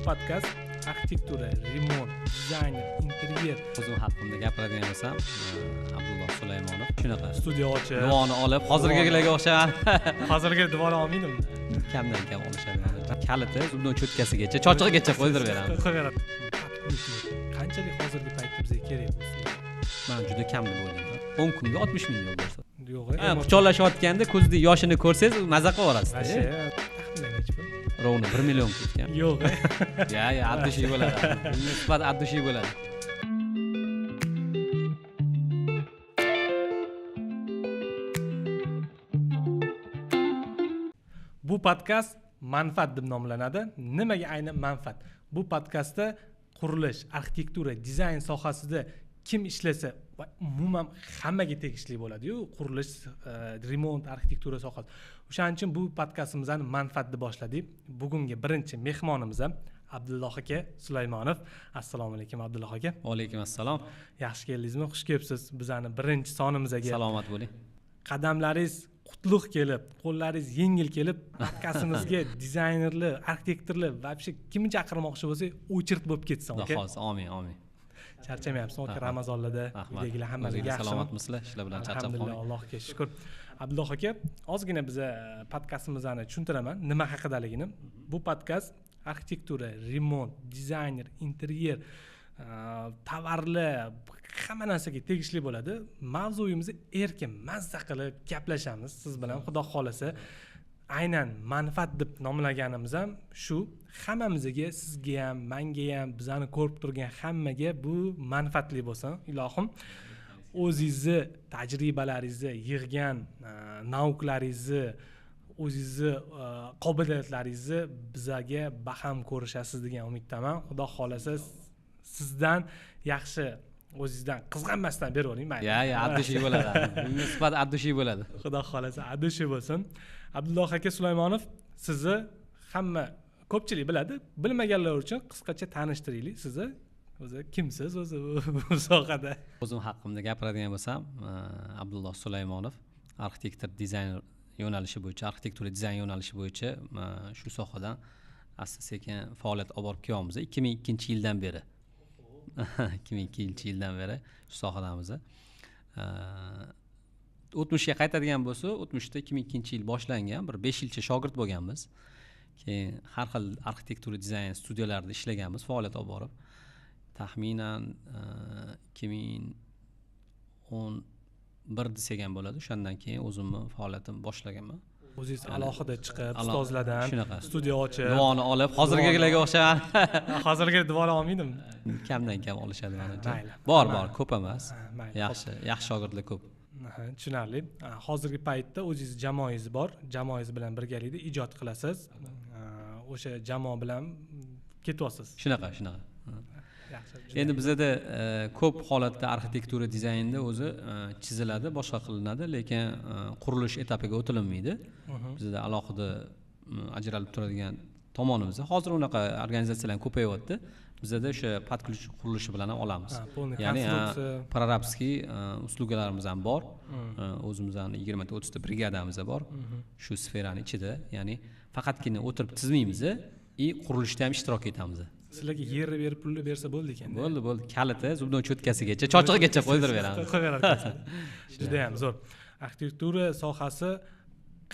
Podkast arxitektura, remont, dizayner, interyer. O'zim haqimda gapiradigan bo'lsam, Abdulloh Sulaymonov. Shunaqa studiya ochib, duvoni olib, hozirgilarga o'xshagan. Hozirgi duvoni olmaydimi? Kamdan kam olishadi. Kaliti zubной cho'tkasigacha, chochig'igacha qo'ydirib beramiz. Qo'yib beradi. Qanchalik hozirgi paytda bizga kerak bu uslub? Man juda kam deb o'ylayman. 10 kunga 60 ming dollar. Yo'q. Quchoqlashayotganda ko'zida yoshini ko'rsangiz, maza qilib yuborasiz. Taxminan nechi pul? Ровно 1 million ketgan. Yo'q. Ya, от души bo'ladi. Nisbat от души bo'ladi. Bu podkast manfaat deb nomlanadi. Nimaga aynan manfaat? Bu podkastda qurilish, arxitektura, dizayn sohasida kim ishlasa va umuman hammaga tegishli bo'ladi-yu, qurilish, remont, arxitektura sohasi. O'shaning uchun bu podkastimizni manfaat deb boshladik. Bugungi birinchi mehmonimiz ham Abdulloh aka Sulaymonov. Assalomu alaykum Abdulloh aka. Va alaykum assalom. Yaxshi keldingizmi? Xush kelibsiz bizani birinchi sonimizga. Salomat bo'ling. Qadamlaringiz qutlug' kelib, qo'llaringiz yengil kelib, podkastimizga dizaynerlar, arxitektorlar, вообще kimni chaqirmoqchi bo'lsak, o'chirt bo'lib ketsin, Xudo aka. xohlasa, amin, amin. Charchamayapsizmi aka? Ramazonlarda uydagilar hammasi yaxshimi? Salomatmisizlar? Ishlar bilan charchab Alhamdulillah, qolmang. Allohga shukr. Abdulloh aka, ozgina biza podkastimizni tushuntiraman, nima haqidaligini. Bu podkast arxitektura, remont, dizayner, interyer, tovarlar, hamma narsaga tegishli bo'ladi. Mavzuyimizni erkin, mazza qilib gaplashamiz siz bilan, Xudo xohlasa. Aynan manfaat deb nomlaganimiz ham shu, hammamizga, sizga ham, menga ham, bizani ko'rib turgan hammaga bu manfaatli bo'lsin, ilohim. O'zingizni tajribalaringizni, yig'gan nauklaringizni, o'zingizni qobiliyatlaringizni bizaga baham ko'rishasiz degan umiddaman. Xudo xohlasa sizdan yaxshi, o'zingizdan qizg'anmasdan beravering, mayli. Ya, от души bo'ladi. Nisbat от души bo'ladi. Xudo xohlasa от души bo'lsin. Abdulloh aka Sulaymonov, sizni hamma ko'pchilik biladi, bilmaganlar uchun qisqacha tanishtiraylik sizni. O'zi kimsiz o'zi bu sohada? O'zim haqimda gapiradigan bo'lsam, Abdulloh Sulaymonov, arxitektor, dizayner yo'nalishi bo'yicha, arxitektura dizayn yo'nalishi bo'yicha shu sohadan asta-sekin faoliyat olib borib kelyapmiz 2002-yildan beri. 2002-yildan beri shu sohadamiz. O'tmishga qaytadigan bo'lsa, o'tmishda 2002-yil boshlangan, bir 5 yilcha shogird bo'lganmiz. Keyin har xil arxitektura dizayn studiyalarida ishlaganmiz, faoliyat olib borib. Taxminan 2011 desak ham bo'ladi. O'shandan keyin o'zimni faoliyatimni boshlaganman. O'zingiz alohida chiqib, ustozlardan studiya ochib, duvoni olib, hozirgilarga o'xshagan. Hozirgi duvoni olmaydimi? Kamdan kam olishadi menimcha. Bor, bor, ko'p emas. Yaxshi, yaxshi shogirdlar ko'p. Tushunarli. Hozirgi paytda o'zingiz jamoangiz bor, jamoangiz bilan birgalikda ijod qilasiz. O'sha jamoa bilan ketyapsiz. Shunaqa, shunaqa. Endi bizada ko'p holatda arxitektura dizaynda o'zi chiziladi, boshqa qilinadi, lekin qurilish etapiga o'tilinmaydi. Bizda alohida ajralib turadigan tomonimiz. Hozir unaqa organizatsiyalar ko'payyapti. Bizada o'sha под ключ qurilishi bilan ham olamiz. Ya'ni prorabskiy uslugalarimiz ham bor. O'zimizning 20 ta 30 ta brigadamiz bor. Shu sferani ichida, ya'ni faqatgina o'tirib chizmaymiz, i qurilishda ham ishtirok etamiz. Sizlarga yerni berib, pulni bersa bo'ldi ekan. Bo'ldi, bo'ldi. Kaliti zubной cho'tkasigacha, chochig'igacha qo'ydirib beramiz. Qo'yib berasiz. Juda ham zo'r. Arxitektura sohasi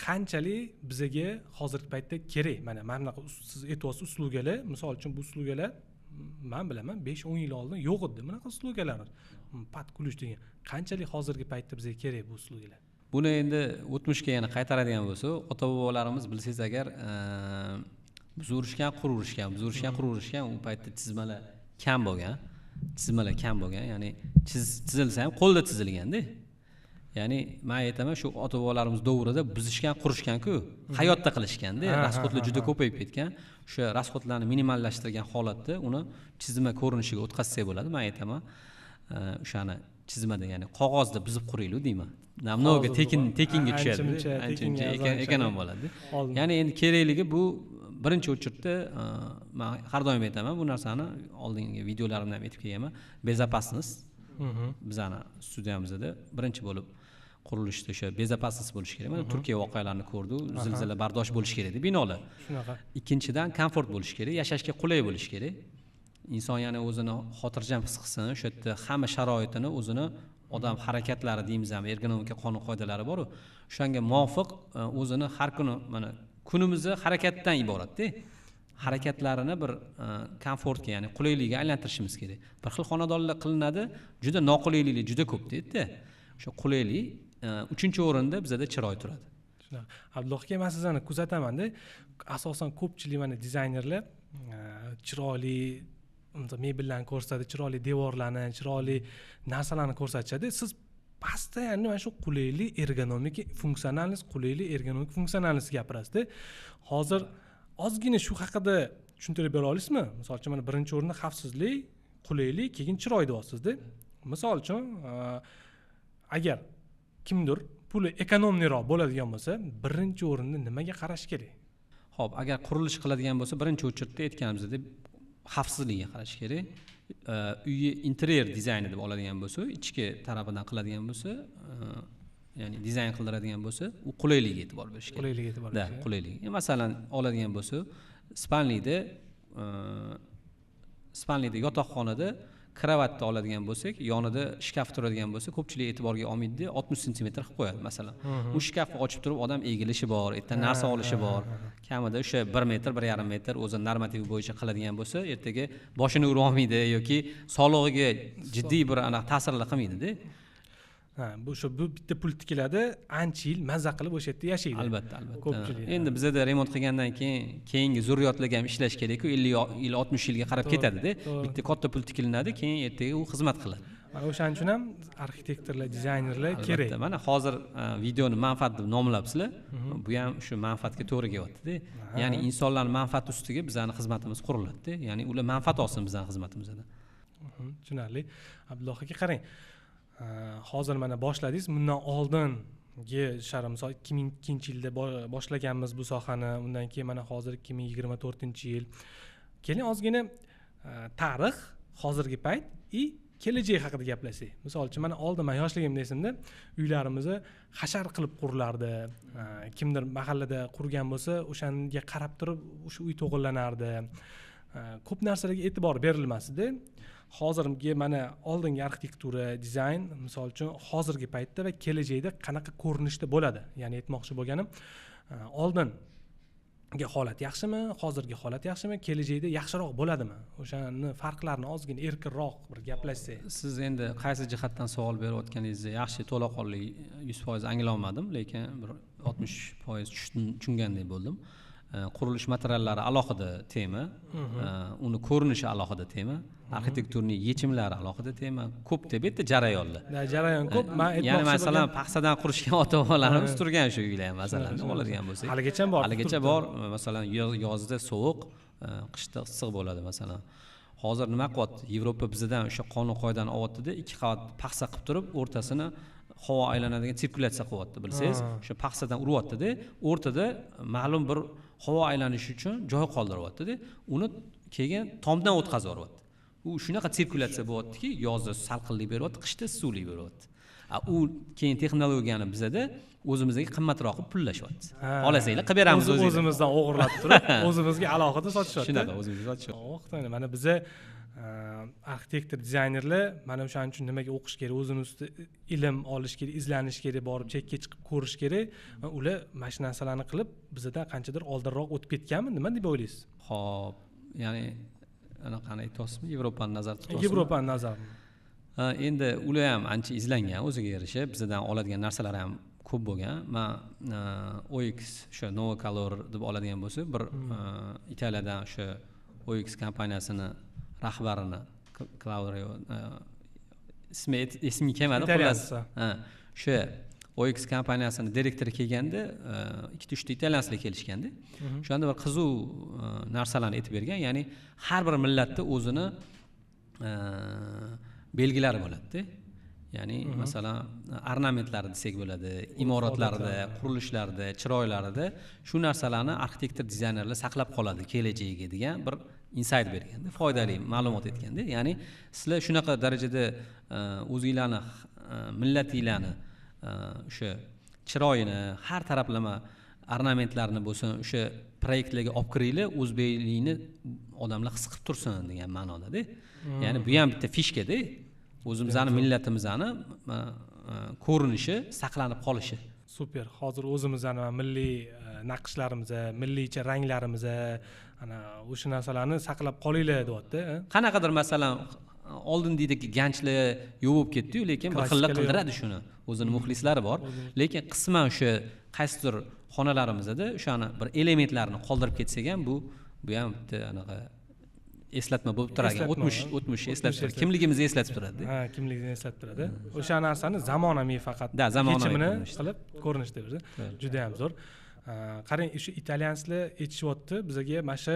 qanchalik bizaga hozirgi paytda kerak? Mana bunaqa siz aytyapsiz uslugalar, misol uchun bu uslugalar men bilaman 5-10 yil oldin yo'q edi bunaqa uslugalar. Под ключ degan. Qanchalik hozirgi paytda bizga kerak bu uslugalar? Buni endi o'tmishga yana qaytaradigan bo'lsa, ota-bobolarimiz bilsangiz agar biz urushgan, qururishgan, biz urushgan, qururishgan, u paytda chizmalar kam bo'lgan. Chizmalar kam bo'lgan, ya'ni chizilsa ham qo'lda chizilganda. Ya'ni men aytaman, shu ota-bobolarimiz davrida buzishgan, qurishgan-ku, hayotda qilishganda, rasxodlar juda ko'payib ketgan. O'sha rasxodlarni minimallashtirgan holatda uni chizma ko'rinishiga o'tkazsak bo'ladi. Men aytaman, o'shani chizmada, ya'ni qog'ozda buzib quraylik deyman. Namnoga tekinga tushadi. Ancha-muncha ekonom bo'ladi. Ya'ni endi kerakligi bu birinchi o'chirtda men har doim aytaman bu narsani, oldingi videolarimda ham aytib kelganman. Bezopasnost bizani studiyamizda birinchi bo'lib Qurilishda o'sha безопасность bo'lishi kerak. Mana Turkiya voqealarini ko'rdik, zilzila bardosh bo'lishi kerak binolar. Shunaqa. Ikkinchidan komfort bo'lishi kerak, yashashga qulay bo'lishi kerak. Inson ya'ni o'zini xotirjam his qilsin, o'sha yerda hamma sharoitini o'zini odam harakatlari deymiz ham, ergonomika qonun qoidalari bor-u, o'shanga muvofiq o'zini har kuni mana kunimizni harakatdan iboratda. Harakatlarini bir komfortga, ya'ni qulaylikka aylantirishimiz kerak. Bir xil xonadonlar qilinadi, juda noqulayliklar juda ko'p deydi. O'sha qulaylik uchinchi o'rinda bizada chiroy turadi. Shunaqa. Abdulloh aka, men sizni kuzataman-da, asosan ko'pchilik mana dizaynerlar chiroyli mebellarni ko'rsatadi, chiroyli devorlarni, chiroyli narsalarni ko'rsatishadi. Siz постоянно mana shu qulaylik, ergonomika, funksionallik, qulaylik, ergonomik funksionallik gapirasiz-da. Hozir ozgina shu haqida tushuntirib bera olasizmi? Misol uchun, mana birinchi o'rinda xavfsizlik, qulaylik, keyin chiroy deyapsiz-da. Misol uchun, agar kimdir puli ekonomniroq bo'ladigan bo'lsa, birinchi o'rinda nimaga qarash kerak? Xo'p, agar qurilish qiladigan bo'lsa, birinchi o'rinda aytganimizdek xavfsizlikka qarash kerak. Uyi interyer dizayni deb oladigan bo'lsa, ichki tarafidan qiladigan bo'lsa, ya'ni dizayn qildiradigan bo'lsa, u qulaylikka e'tibor berish kerak. Qulaylikka e'tibor berish kerak. Qulaylik. Masalan, oladigan bo'lsa, spalniyda yotoqxonada kravatni oladigan bo'lsak, yonida shkaf turadigan bo'lsa, ko'pchilik e'tiborga olmaydi, 60 santimetr qilib qo'yadi masalan. U shkafni ochib turib odam egilishi bor, ertadan narsa olishi bor. Kamida o'sha 1 metr, 1.5 metr o'zi normativi bo'yicha qiladigan bo'lsa, ertaga boshini urib olmaydi yoki sog'lig'iga jiddiy bir anaqa ta'sirlar qilmaydi-da. Ha, bu shu bu bitta pul tikiladi, ancha yil mazza qilib o'sha yerda yashaydi. Albatta, albatta. Ko'pchilik. Endi bizada remont qilgandan keyin keyingi zurriyotlarga ham ishlash kerak-ku, 50 yil, 60 yilga qarab ketadi-da. Bitta katta pul tikilinadi, keyin ertaga u xizmat qiladi. Mana o'shaning uchun ham arxitektorlar, dizaynerlar kerak. Albatta, mana hozir videoni manfaat deb nomlabsizlar. Bu ham shu manfaatga to'g'ri kelyapti-da. Ya'ni insonlarning manfaati ustiga bizning xizmatimiz quriladi-da. Ya'ni ular manfaat olsin bizning xizmatimizdan. Tushunarli. Abdulloh aka, qarang. Hozir mana boshladingiz, bundan oldingi shara misol 2002-yilda boshlaganmiz bu sohani, undan keyin mana hozir 2024-yil. Keling ozgina tarix, hozirgi payt va kelajak haqida gaplashsak. Misol uchun mana oldin men yoshligimda esimda uylarimizni hashar qilib qurilardi. Kimdir mahallada qurgan bo'lsa, o'shanga qarab turib o'sha uy to'g'rilanardi. Ko'p narsalarga e'tibor berilmasdi. Hozirgi mana oldingi arxitektura, dizayn, misol uchun hozirgi paytda va kelajakda qanaqa ko'rinishda bo'ladi? Ya'ni aytmoqchi bo'lganim, oldingi holat yaxshimi, hozirgi holat yaxshimi, kelajakda yaxshiroq bo'ladimi? O'shani farqlarini ozgina erkinroq bir gaplashsak. Siz endi qaysi jihatdan savol berayotganingizni yaxshi to'laqonli 100% anglay olmadim, lekin bir 60% tushungandek bo'ldim. Qurilish materiallari alohida tema, uni ko'rinishi alohida tema, arxitekturning yechimlari alohida tema. Ko'p deb bitta jarayonlar. Jarayon ko'p. Men aytmoqchi, masalan, paxsadan qurishgan ota-bobolarimiz turgan shu uylar ham, masalan, oladigan bo'lsak. Haligacha bor. Haligacha bor. Masalan, yozda sovuq, qishda issiq bo'ladi masalan. Hozir nima qilyapti? Yevropa bizdan o'sha qonun qoidani olyapti-da, 2 qavat paxsa qilib turib, o'rtasini havo aylanadigan sirkulyatsiya qilyapti, bilsangiz. O'sha paxsadan uryapti-da, o'rtada ma'lum bir havo aylanishi uchun joy qoldiryapti-da, uni keyin tomdan o'tkazib yuboryapti. U shunaqa sirkulyatsiya bo'lyaptiki, yozda salqinlik beryapti, qishda issiqlik beryapti. U keyin texnologiyani bizada o'zimizga qimmatroq qilib pullashyapti. Olasanglar qilib beramiz o'zingizga. O'zimizdan o'g'irlab turib, o'zimizga alohida sotishyapti. Shunaqa o'zimizga sotishyapti. Mana biza arxitektor, dizaynerlar mana o'shaning uchun nimaga o'qish kerak, o'zini ustida ilm olish kerak, izlanish kerak, borib chekka chiqib ko'rish kerak. Ular mana shu narsalarni qilib bizdan qanchadir oldinroq o'tib ketganmi, nima deb o'ylaysiz? Xo'p, ya'ni anaqani aytyapsizmi, Yevropani nazarda tutyapsizmi? Yevropani nazarda. Endi ular ham ancha izlangan, o'ziga yarasha bizdan oladigan narsalar ham ko'p bo'lgan. Men OX o'sha Nova Color deb oladigan bo'lsa, bir Italiyadan o'sha OX kompaniyasini rahbarini Claudio ismi esimga kelmadi, xullas. O'sha OX kompaniyasini direktori kelganda, 2-3 ta italyanslar kelishganda, o'shanda bir qiziq narsalarni aytib bergan. Ya'ni har bir millatda o'zini belgilari bo'ladi-da. Ya'ni masalan ornamentlari desak bo'ladi, imoratlarda, qurilishlarda, chiroylarida shu narsalarni arxitektor, dizaynerlar saqlab qoladi kelajagiga degan bir insight berganda, foydali ma'lumot aytganda. Ya'ni sizlar shunaqa darajada o'zinglarni millatinglarni o'sha chiroyini, har taraflama ornamentlarni bo'lsin, o'sha proyektlarga olib kiringlar, o'zbeklikni odamlar his qilib tursin degan ma'noda-da. Ya'ni bu ham bitta fishka-da. O'zimizni millatimizni ko'rinishi saqlanib qolishi. Super. Hozir o'zimizni milliy naqshlarimiz, milliycha ranglarimiz, ana o'sha narsalarni saqlab qolinglar deyapti. Qanaqadir masalan oldindagi ganchlar yo'q bo'lib ketdi-yu, lekin bir xillar qildiradi shuni. O'zini muxlislari bor. Lekin qisman o'sha qaysidir xonalarimizda o'shani bir elementlarni qoldirib ketsak ham bu ham bitta anaqa eslatma bo'lib turadi. O'tmish eslatib turadi. Kimligimizni eslatib turadi. Ha, kimligini eslatib turadi. O'sha narsani zamonaviy faqat yechimini qilib ko'rinishda berdi. Juda ham zo'r. Qarang, o'sha italyanslar aytishyapti bizga mana shu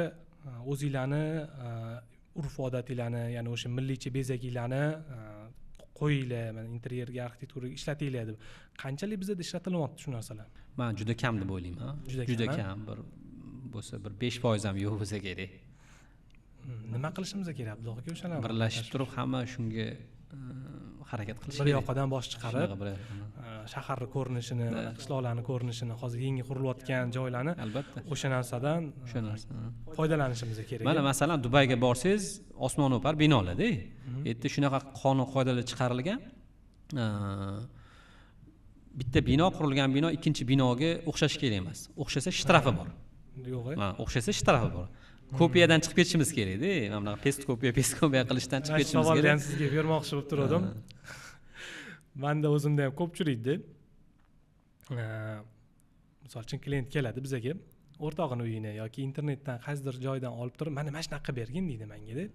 o'zinglarni urf-odatinglarni, ya'ni o'sha milliycha bezakinglarni qo'yinglar, mana interyerga, arxitekturaga ishlatinglar deb. Qanchalik bizda ishlatilyapti shu narsalar? Men juda kam deb o'ylayman. Juda kam, bir bo'lsa bir 5% ham yo'q bo'lsa kerak. Nima qilishimiz kerak Abdulloh aka o'shalar? Birlashib turib hamma shunga harakat qilish kerak. Bir yoqadan bosh chiqarib, shaharning ko'rinishini, qishloqlarning ko'rinishini, hozir yangi qurilayotgan joylarni albatta o'sha narsadan foydalanishimiz kerak. Mana masalan Dubayga borsangiz, osmon o'par binolar-da. U yerda shunaqa qonun qoidalar chiqarilgan. Bitta bino qurilgan bino ikkinchi binoga o'xshashi kerak emas. O'xshasa shtrafi bor. Yo'q. Ha, o'xshasa shtrafi bor. Kopiyadan chiqib ketishimiz kerak-da. Mana bunaqa pest kopiya qilishdan chiqib ketishimiz kerak. Savolni sizga bermoqchi bo'lib turdim. Menda o'zimda ham ko'pchilikda misol uchun klient keladi bizaga, o'rtog'ini uyini yoki internetdan qaysidir joydan olib turib, mana shunaqa qilib bergin deydi menga deb.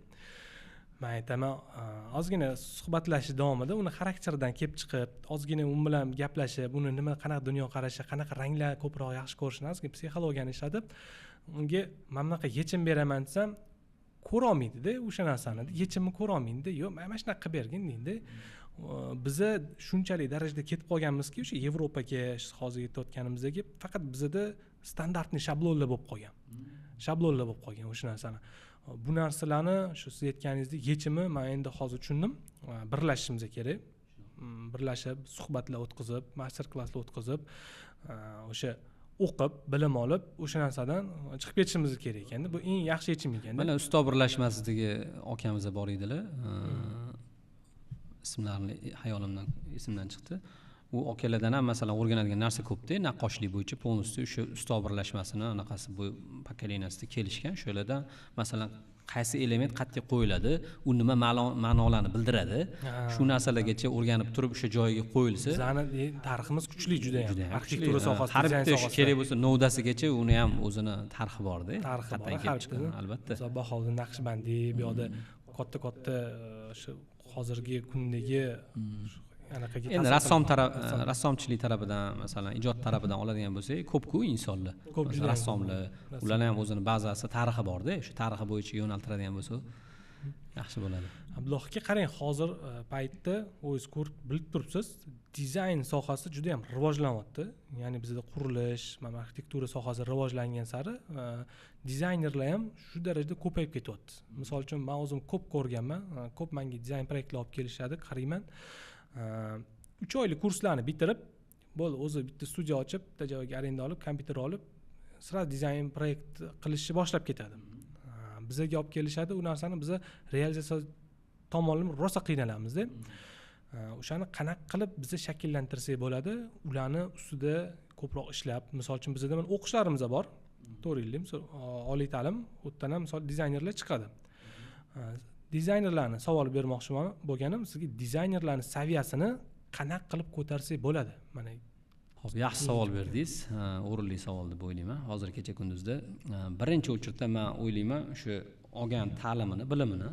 Men aytaman, ozgina suhbatlashish davomida uni xarakteridan kelib chiqib, ozgina u bilan gaplashib, uni nima, qanaqa dunyoqarashi, qanaqa ranglar ko'proq yaxshi ko'rishini, ozgina psixologiyani ishlatib, unga mana bunaqa yechim beraman desam, ko'ra olmaydi-da o'sha narsani, yechimni ko'ra olmaydi. Yo'q, mana shunaqa qilib bergin deydi. Biza shunchalik darajada ketib qolganmizki, o'sha Yevropaga hozir yetayotganimizdagi faqat bizada standartli shablonlar bo'lib qolgan. Shablonlar bo'lib qolgan o'sha narsani. Bu narsalarni shu siz aytganingizdek yechimi men endi hozir tushundim. Birlashishimiz kerak. Birlashib, suhbatlar o'tkazib, master klasslar o'tkazib, o'sha o'qib, bilim olib, o'sha narsadan chiqib ketishimiz kerak ekanda. Bu eng yaxshi yechim ekanda. Mana usto birlashmasidagi akamiz bor edilar. Ismlarini hayolimdan esimdan chiqdi. U akalardan ham masalan o'rganadigan narsa ko'pda, naqqoshlik bo'yicha polностью o'sha usto birlashmasini anaqasi bu pokoleniyasida kelishgan. O'shalardan masalan qaysi element qayerga qo'yiladi, u nima ma'nolarni bildiradi, shu narsalargacha o'rganib turib o'sha joyiga qo'yilsa, bizani tariximiz kuchli juda ham. Arxitektura sohasida, har bitta ish kerak bo'lsa novdasigacha uni ham o'zini tarixi bor-da. Tarixi bor, har bitta. Albatta. Masalan, Bahodir Naqshbandiy bu yoqda katta-katta o'sha hozirgi kundagi anaqaga endi rassomchilik tarafidan, masalan, ijod tarafidan oladigan bo'lsak, ko'p-ku insonlar, rassomlar, ularning ham o'zini bazasi, tarixi bor-da. O'sha tarixi bo'yicha yo'naltiradigan bo'lsa yaxshi bo'ladi. Abdulloh aka, qarang, hozir paytda o'zingiz ko'rib bilib turibsiz, dizayn sohasi juda ham rivojlanyapti. Ya'ni bizda qurilish, mana arxitektura sohasi rivojlangan sari dizaynerlar ham shu darajada ko'payib ketyapti. Misol uchun, men o'zim ko'p ko'rganman, ko'p menga dizayn proyektlar olib kelishadi, qarayman. 3 oylik kurslarni bitirib, bo'ldi, o'zi bitta studiya ochib, bitta joyga arenda olib, kompyuter olib, sira dizayn proyekt qilishni boshlab ketadi. Bizga olib kelishadi, u narsani biz realizatsiya tomonlama rosa qiynalamizda. O'shani qanaqa qilib biza shakllantirsak bo'ladi, ularni ustida ko'proq ishlab, misol uchun bizda mana o'qishlarimiz bor. 4 yillik misol oliy ta'lim, u yerdan ham misol dizaynerlar chiqadi. Dizaynerlarni savol bermoqchi bo'lganim, sizga dizaynerlarning saviyasini qanaqa qilib ko'tarsak bo'ladi? Mana hop, yaxshi savol berdingiz, o'rinli savol deb o'ylayman. Hozir kecha kunduzda birinchi o'chirda men o'ylayman, o'sha olgan ta'limini, bilimini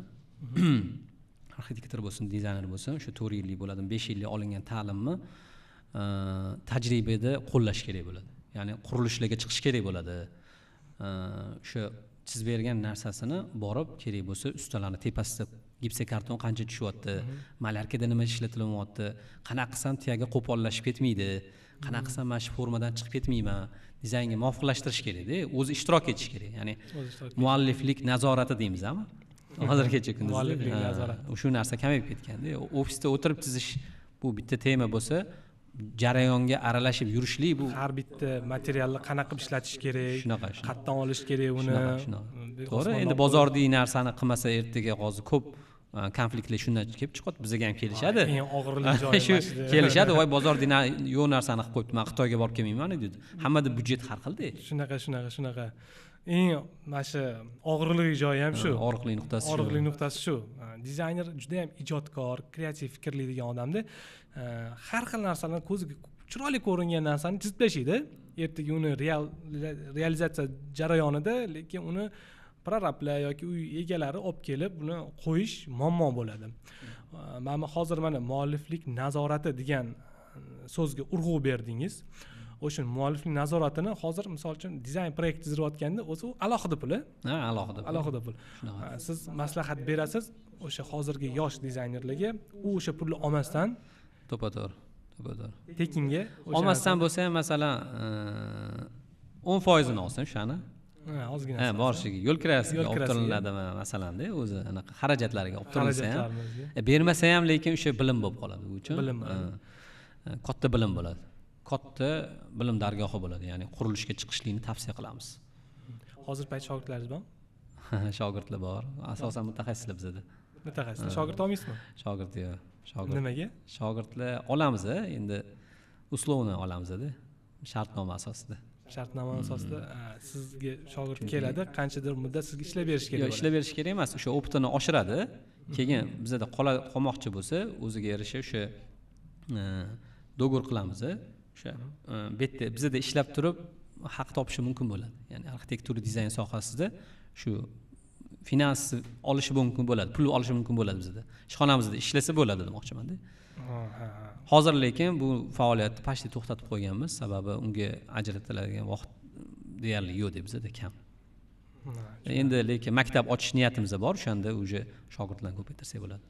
arxitektor bo'lsin, dizayner bo'lsin, o'sha 4 yillik bo'ladimi, 5 yillik olingan ta'limni tajribada qo'llash kerak bo'ladi. Ya'ni qurilishlarga chiqish kerak bo'ladi. O'sha chizib bergan narsasini borib kerak bo'lsa ustalarni tepasida gipsokarton qancha tushyapti, malarkada nima ishlatilyapti, qanaqa qilsam tuyaga qo'pollashib ketmaydi, qanaqa qilsam mana shu formadan chiqib ketmayman, dizaynga muvofiqlashtirish kerakda, o'zi ishtirok etish kerak. Ya'ni mualliflik nazorati deymizmi? Hozirgacha kunduzda mualliflik nazorati. Shu narsa kamayib ketganda, ofisda o'tirib chizish bu bitta tema bo'lsa, jarayonga aralashib yurishlik bu har bitta materialni qanaqa qilib ishlatish kerak, shunaqa qayerdan olish kerak uni. To'g'ri, endi bozordagi narsani qilmasa ertaga hozir ko'p konfliktlar shundan kelib chiqadi, bizga ham kelishadi. Eng og'irli joyi shu kelishadi, voy bozorda yo'q narsani qilib qo'yibdi, men Xitoyga borib kelmayman deydi. Hammada byudjet har xilda. Shunaqa. Eng mana shu og'irli joyi ham shu. Og'riqli nuqtasi shu. Og'riqli nuqtasi shu. Dizayner juda ham ijodkor, kreativ fikrlaydigan odamda har xil narsalarni ko'ziga chiroyli ko'ringan narsani chizib tashlaydi. Ertaga uni realizatsiya jarayonida, lekin uni prorablar yoki uy egalari olib kelib buni qo'yish muammo bo'ladi. Mana hozir mana mualliflik nazorati degan so'zga urg'u berdingiz. O'sha mualliflik nazoratini hozir misol uchun dizayn proyekt tuzayotganda o'zi u alohida pul. Ha, alohida pul. Siz maslahat berasiz o'sha hozirgi yosh dizaynerlarga, u o'sha pulni olmasdan to'pato'g'ri. Tekinga olmasdan bo'lsa ham masalan 10% olsin o'shani. Ha, ozgina. Ha, borishiga, yo'l kirasiga olib turiladi masalanda, o'zi anaqa xarajatlariga olib turilsa ham, bermasa ham lekin o'sha bilim bo'lib qoladi u uchun. Bilim. Katta bilim bo'ladi. Katta bilim dargohi bo'ladi. Ya'ni qurilishga chiqishlikni tavsiya qilamiz. Hozir payt shogirdlaringiz bormi? Shogirdlar bor. Asosan mutaxassislar bizada. Mutaxassislar. Shogird olmaysizmi? Shogird yo'q. Shogird. Nimaga? Shogirdlar olamiz, endi uslovni olamiz-da, shartnoma asosida. Shartnoma asosida sizga shogird keladi, qanchadir muddat sizga ishlab berish kerak. Yo'q, ishlab berish kerak emas, o'sha optini oshiradi. Keyin bizada qolmoqchi bo'lsa, o'ziga yarasha o'sha dogovor qilamiz. O'sha bu yerda bizada ishlab turib haq topishi mumkin bo'ladi. Ya'ni arxitektura dizayn sohasida shu finans olishi mumkin bo'ladi, pul olishi mumkin bo'ladi bizada. Ishxonamizda ishlasa bo'ladi demoqchiman-da. Hozir lekin bu faoliyatni pashta to'xtatib qo'yganmiz, sababi unga ajratiladigan vaqt deyarli yo'q deb bizada kam. Endi lekin maktab ochish niyatimiz bor, o'shanda уже shogirdlarni ko'paytirsak bo'ladi.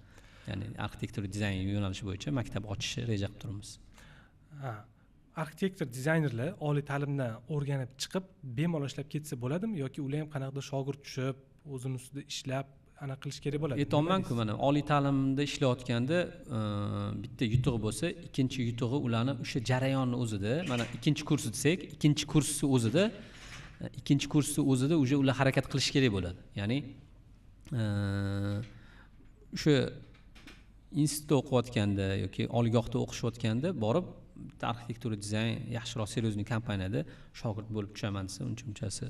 Ya'ni arxitektura dizayn yo'nalishi bo'yicha maktab ochishni reja qilib turibmiz. Ha. Arxitektor dizaynerlar oliy ta'limdan o'rganib chiqib bemalol ishlab ketsa bo'ladimi yoki ular ham qanaqadir shogird tushib o'zini ustida ishlab ana qilish kerak bo'ladi? Aytolmanku, mana oliy ta'limda ishlayotganda bitta yutug'i bo'lsa, ikkinchi yutug'i ularni o'sha jarayonni o'zida, mana ikkinchi kurs desak, ikkinchi kursni o'zida уже ular harakat qilish kerak bo'ladi. Ya'ni o'sha institutda o'qiyotganda yoki oliygohda o'qishayotganda borib arxitektura dizayn yaxshiroq seryozni kompaniyada shogird bo'lib tushaman desa, uncha-munchasi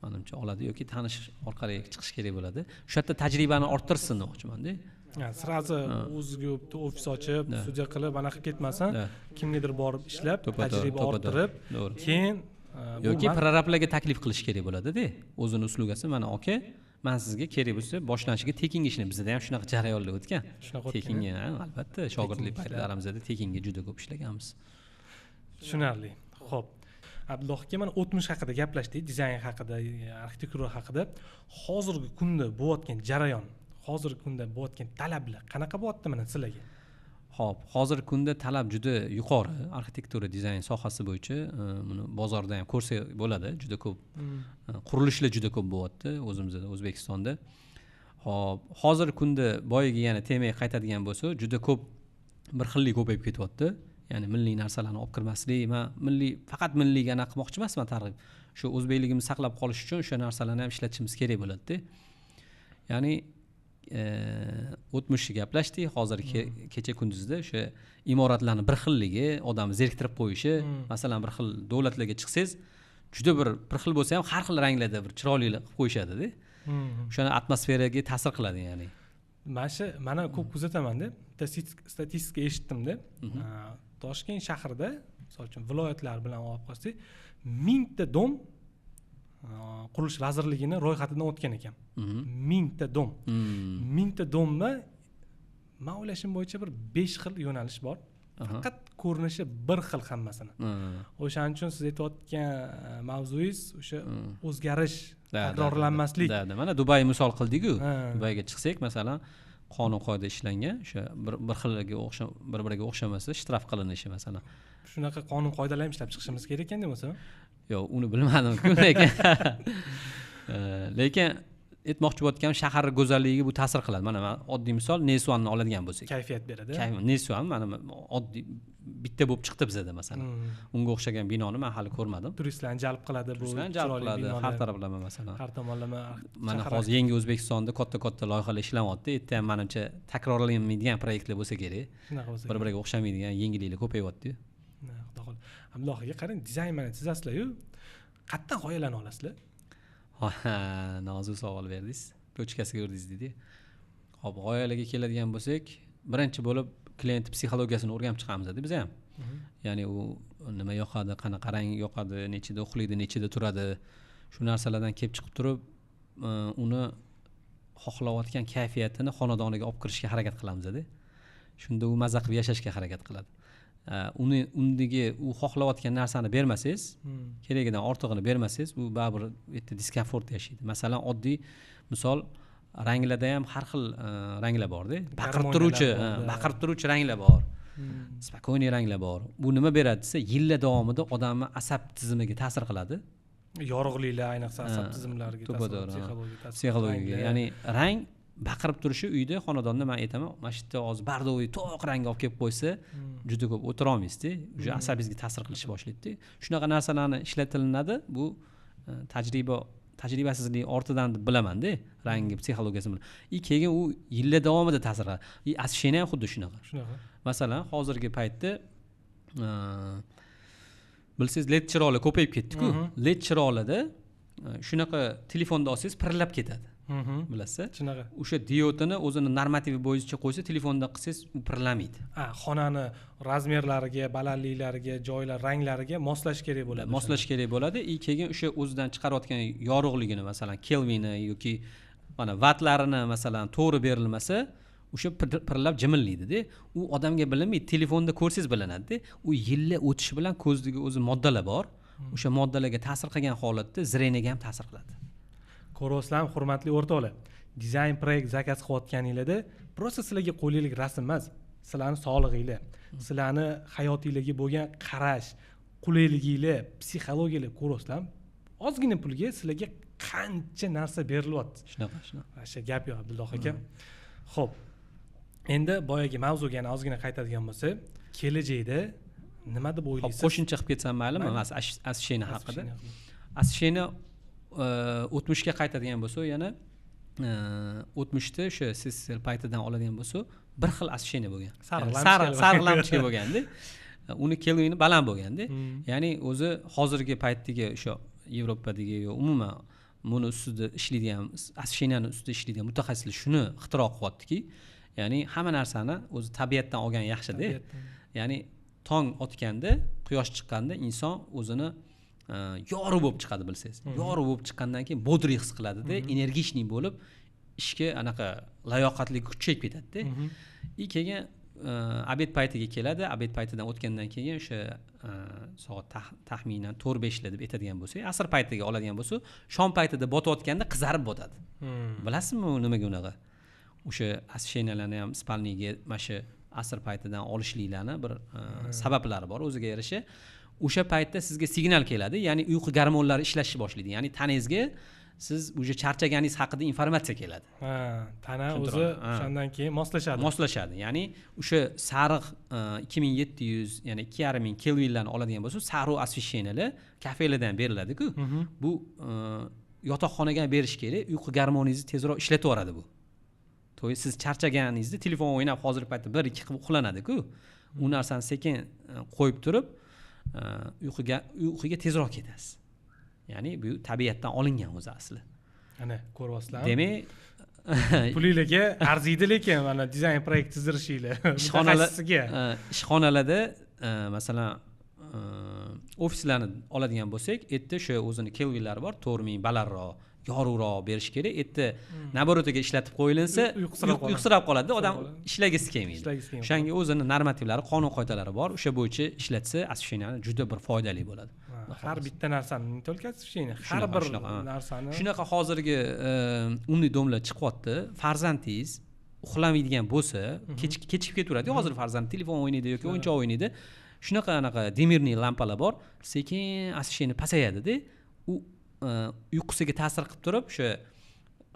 manimcha oladi yoki tanish orqali chiqish kerak bo'ladi. O'sha yerda tajribani orttirsin demoqchiman-da. Sразу o'ziga bitta ofis ochib, studiya qilib, ana qilib ketmasin, kimgadir borib ishlab, tajriba orttirib, keyin yoki prorablarga taklif qilish kerak bo'ladi-da. O'zini uslugasi, mana aka, men sizga kerak bo'lsa boshlanishiga tekinga ishlayman. Bizda ham shunaqa jarayonlar o'tgan. Tekinga, albatta, shogirdlik paytlarimizda tekinga juda ko'p ishlaganmiz. Tushunarli. Xo'p. Abdulloh aka, mana o'tmish haqida gaplashdik, dizayn haqida, arxitektura haqida. Hozirgi kunda bo'layotgan jarayon, hozirgi kunda bo'layotgan talablar qanaqa bo'lyapti mana sizlarga? Xo'p, hozirgi kunda talab juda yuqori arxitektura dizayn sohasi bo'yicha, buni bozorda ham ko'rsak bo'ladi, juda ko'p qurilishlar juda ko'p bo'lyapti o'zimizda, O'zbekistonda. Xo'p, hozirgi kunda boyagi yana temaga qaytadigan bo'lsa, juda ko'p bir xillik ko'payib ketyapti. Ya'ni milliy narsalarni olib kirmaslik, men milliy faqat milliyga anaqa qilmoqchi emasman targ'ib. Shu o'zbekligimizni saqlab qolish uchun o'sha narsalarni ham ishlatishimiz kerak bo'ladi-da. Ya'ni o'tmishni gaplashdik, hozir kecha kunduzda o'sha imoratlarning bir xilligi odamni zeriktirib qo'yishi, masalan bir xil davlatlarga chiqsangiz, juda bir xil bo'lsa ham har xil ranglarda bir chiroyli qilib qo'yishadi-da. O'shani atmosferaga ta'sir qiladi ya'ni. Mana ko'p kuzataman-da, statistika eshitdim-da. Toshkent shahrida, misol uchun viloyatlar bilan olib qolsak, 1000 ta dom Qurilish vazirligining ro'yxatidan o'tgan ekan. 1000 ta dom. 1000 ta domni men o'ylashim bo'yicha bir 5 xil yo'nalish bor. Faqat ko'rinishi bir xil hammasini. O'shaning uchun siz aytayotgan mavzuyingiz o'sha o'zgarish, takrorlanmaslik. Da, mana Dubay misol qildik-ku. Dubayga chiqsak, masalan, qonun qoida ishlangan, o'sha bir xilga o'xshab bir-biriga o'xshamasa shtraf qilinishi masalan. Shunaqa qonun qoidalar ham ishlab chiqishimiz kerak ekan demosa? Yo'q, uni bilmadim-ku, lekin lekin Aytmoqchi bo'layotganim, shahar go'zalligiga bu ta'sir qiladi. Mana man oddiy misol Nesuanni oladigan bo'lsak, kayfiyat beradi. Nesuan mana oddiy bitta bo'lib chiqdi bizada masalan. Unga o'xshagan binoni man hali ko'rmadim. Turistlarni jalb qiladi bu. Turistlarni jalb qiladi har taraflama masalan. Har tomonlama. Mana hozir yangi O'zbekistonda katta-katta loyihalar ishlanyapti. Erta ham manimcha takrorlanmaydigan proyektlar bo'lsa kerak. Shunaqa bo'lsa. Bir-biriga o'xshamaydigan yangiliklar ko'payyapti-yu. Xudo xohlasa. Abdulloh aka, qarang, dizayn mana chizasizlar-yu, qayerdan g'oyalarni olasizlar? Ha, nozik savol berdingiz. Точка siga urdingiz deydi. Xo'p, g'oyalarga keladigan bo'lsak, birinchi bo'lib klient psixologiyasini o'rganib chiqamiz biz ham. Ya'ni u nima yoqadi, qanaqa rang yoqadi, nechida uxlaydi, nechida turadi. Shu narsalardan kelib chiqib turib, uni xohlayotgan kayfiyatini xonadoniga olib kirishga harakat qilamiz-da. Shunda u maza qilib yashashga harakat qiladi. Uni undagi u xohlayotgan narsani bermasangiz, keragidan ortig'ini bermasangiz, u baribir yerda diskomfort yashaydi. Masalan, oddiy misol, ranglarda ham har xil ranglar borda. Baqirib turuvchi ranglar bor. Спокойный ranglar bor. Bu nima beradi desa, yillar davomida odamni asab tizimiga ta'sir qiladi. Yorug'liklar ayniqsa asab tizimlariga ta'sir, psixologiyaga. Ya'ni rang baqirib turishi uyda, xonadonda men aytaman, mana shu yerda hozir бордовый to'q rang olib kelib qo'ysa, juda ko'p o'tira olmaysizda, уже asabingizga ta'sir qilishni boshlaydi. Shunaqa narsalarni ishlatilinadi. Bu tajribasizlik ortidan deb bilaman-da, rangni psixologiyasini. Keyin u yillar davomida ta'sir qiladi. Освещение ham xuddi shunaqa. Shunaqa. Masalan, hozirgi paytda bilsangiz LED chiroqlar ko'payib ketdi-ku. LED chiroqlarda shunaqa telefonda olsangiz pirillab ketadi. Bilasiz? Shunaqa. O'sha diodini o'zini normativi bo'yicha qo'ysa, telefonda qilsangiz u pirillamaydi. Ha, xonani razmerlariga, balandliklariga, joylar, ranglariga moslash kerak bo'ladi. Moslash kerak bo'ladi. Keyin o'sha o'zidan chiqarayotgan yorug'ligini, masalan, kelvini yoki mana vattlarini masalan to'g'ri berilmasa, o'sha pirillab jimillaydi-da. U odamga bilinmaydi, telefonda ko'rsangiz bilinadi-da. U yillar o'tishi bilan ko'zdagi o'zi moddalar bor. O'sha moddalarga ta'sir qilgan holatda zreniyaga ham ta'sir qiladi. Ko'rasizlar, hurmatli o'rtoqlar, dizayn proyekt zakaz qilayotganinglarda просто sizlarga qo'ylik rasm emas, sizlarni sog'lig'inglar, sizlarni hayotingizga bo'lgan qarash, qulayliginglar, psixologiyanglar ko'rasizlar. Ozgina pulga sizlarga qancha narsa berilyapti. Shunaqa, shunaqa. O'sha gap yo'q, Abdulloh aka. Xo'p. Endi boyagi mavzuga yana ozgina qaytadigan bo'lsak, kelajakda nima deb o'ylaysiz? Qo'shimcha qilib ketsam maylimi? Освещение haqida. Освещение o'tmishga qaytadigan bo'lsa, yana o'tmishda o'sha SSSR paytidan oladigan bo'lsa, bir xil освещение bo'lgan. Sariq lampochka bo'lganda, uni kelvini baland bo'lganda. Ya'ni o'zi hozirgi paytdagi o'sha Yevropadagi yo umuman buni ustida ishlaydigan, освещениeni ustida ishlaydigan mutaxassislar shuni ixtiro qilyaptiki, ya'ni hamma narsani o'zi tabiatdan olgan yaxshida. Ya'ni tong otganda, quyosh chiqqanda inson o'zini yorug' bo'lib chiqadi, bilsangiz. Yorug' bo'lib chiqqandan keyin бодрый his qiladida, energichniy bo'lib ishga anaqa layoqatli kuchayib ketadi-da. Keyin obed paytiga keladi, obed paytidan o'tgandan keyin o'sha soat taxminan 4-5 deb aytadigan bo'lsak, asr paytiga oladigan bo'lsa, shom paytida botayotganda qizarib botadi. Bilasizmi nimaga unaqa? O'sha освещениyalarni ham spalniga mana shu asr paytidan olishliklarni bir sabablari bor o'ziga yarasha. O'sha paytda sizga signal keladi, ya'ni uyqu gormonlari ishlashni boshlaydi. Ya'ni tanangizga siz o'sha charchaganingiz haqida informatsiya keladi. Ha, tana o'zi o'shandan keyin moslashadi. Moslashadi. Ya'ni o'sha sariq 2700, ya'ni 2500 kelvinlarni oladigan bo'lsa, sariq освещениyalar kafelardan beriladi-ku. Bu yotoqxonaga berish kerak, uyqu gormoningizni tezroq ishlatib yuboradi bu. To'y siz charchaganingizda telefon o'ynab hozirgi paytda 1-2 qilib uxlanadi-ku. U narsani sekin qo'yib turib, uyquga tezroq ketasiz. Ya'ni bu tabiatdan olingan o'zi asli. Ana ko'ryapsizlar. Demak, pulinglarga arziydi, lekin mana dizayn proyekt chizdirishinglar. Ishxonalarda masalan ofislarni oladigan bo'lsak, erta o'sha o'zini kelvinlari bor, 4000 balandroq, yorug'roq berish kerak. Erta naborotiga ishlatib qo'yilinsa, uyqusirab qoladi, odam ishlagisi kelmaydi. O'shanga o'zini normativlari, qonun qoidalari bor. O'sha bo'yicha ishlatsa, освещение juda bir foydali bo'ladi. Har bitta narsani, не только освещение, har bir narsani. Shunaqa hozirgi умный domlar chiqyapti. Farzandingiz uxlamaydigan bo'lsa, kechikib ketaveradi. Hozir farzand telefon o'ynaydi yoki o'yinchoq o'ynaydi. Shunaqa anaqa demirniy lampalar bor, sekin освещение pasayadi-da. U uyqusiga ta'sir qilib turib, o'sha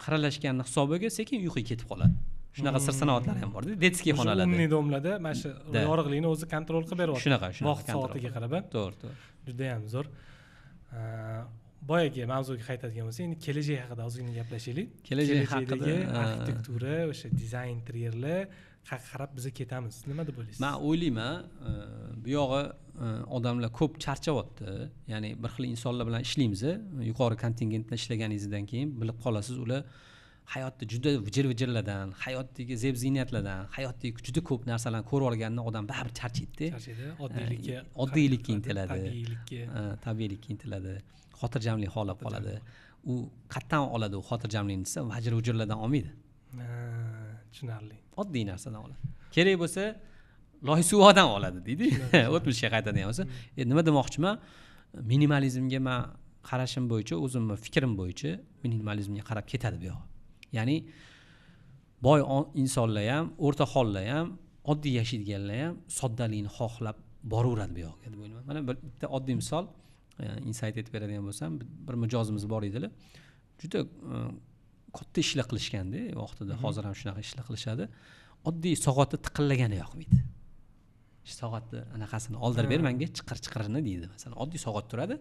Xiralashganni hisobiga sekin uyqu ketib qoladi. Shunaqa sir sanoatlar ham borda, детский xonalarda. Умный дом larda mana shu yorug'likni o'zi контроль qilib beryapti. Shunaqa, vaqt soatiga qarab. To'g'ri, to'g'ri. Juda ham zo'r. Boyagi mavzuga qaytadigan bo'lsak, endi kelajak haqida ozgina gaplashaylik. Kelajak haqida arxitektura, o'sha dizayn, interyerlar qarab biza ketamiz. Nima deb o'ylaysiz? Men o'ylayman, bu yog'i odamlar ko'p charchayapti. Ya'ni bir xil insonlar bilan ishlaymiz, yuqori kontingent bilan ishlaganingizdan keyin bilib qolasiz, ular hayotda juda vijir-vijirlardan, hayotdagi zeb-ziynatlardan, hayotdagi juda ko'p narsalarni ko'rib olgandan odam baribir charchaydi. Charchaydi, oddiylikka, oddiylikka intiladi, tabiiylikka intiladi, xotirjamlik xohlab qoladi. U qayerdan oladi u xotirjamlikni desa, vajir-vujirlardan olmaydi. Tushunarli. Oddiy narsadan oladi. Kerak bo'lsa loy suvodan oladi deydi. O'tmishga qaytadigan bo'lsa, nima demoqchiman? Minimalizmga men qarashim bo'yicha, o'zimning fikrim bo'yicha minimalizmga qarab ketadi bu yoq. Ya'ni boy insonlar ham, o'rta hollar ham, oddiy yashaydiganlar ham soddalikni xohlab boraveradi bu yoqqa deb o'ylayman. Mana bitta oddiy misol, insight etib beradigan bo'lsam, bir mijozimiz bor edilar. Juda katta ishlar qilishganda vaqtida, hozir ham shunaqa ishlar qilishadi. Oddiy soatni tiqillagani yoqmaydi. Shu soatni anaqasini oldirib ber menga, chiqir-chiqirini deydi. Masalan, oddiy soat turadi,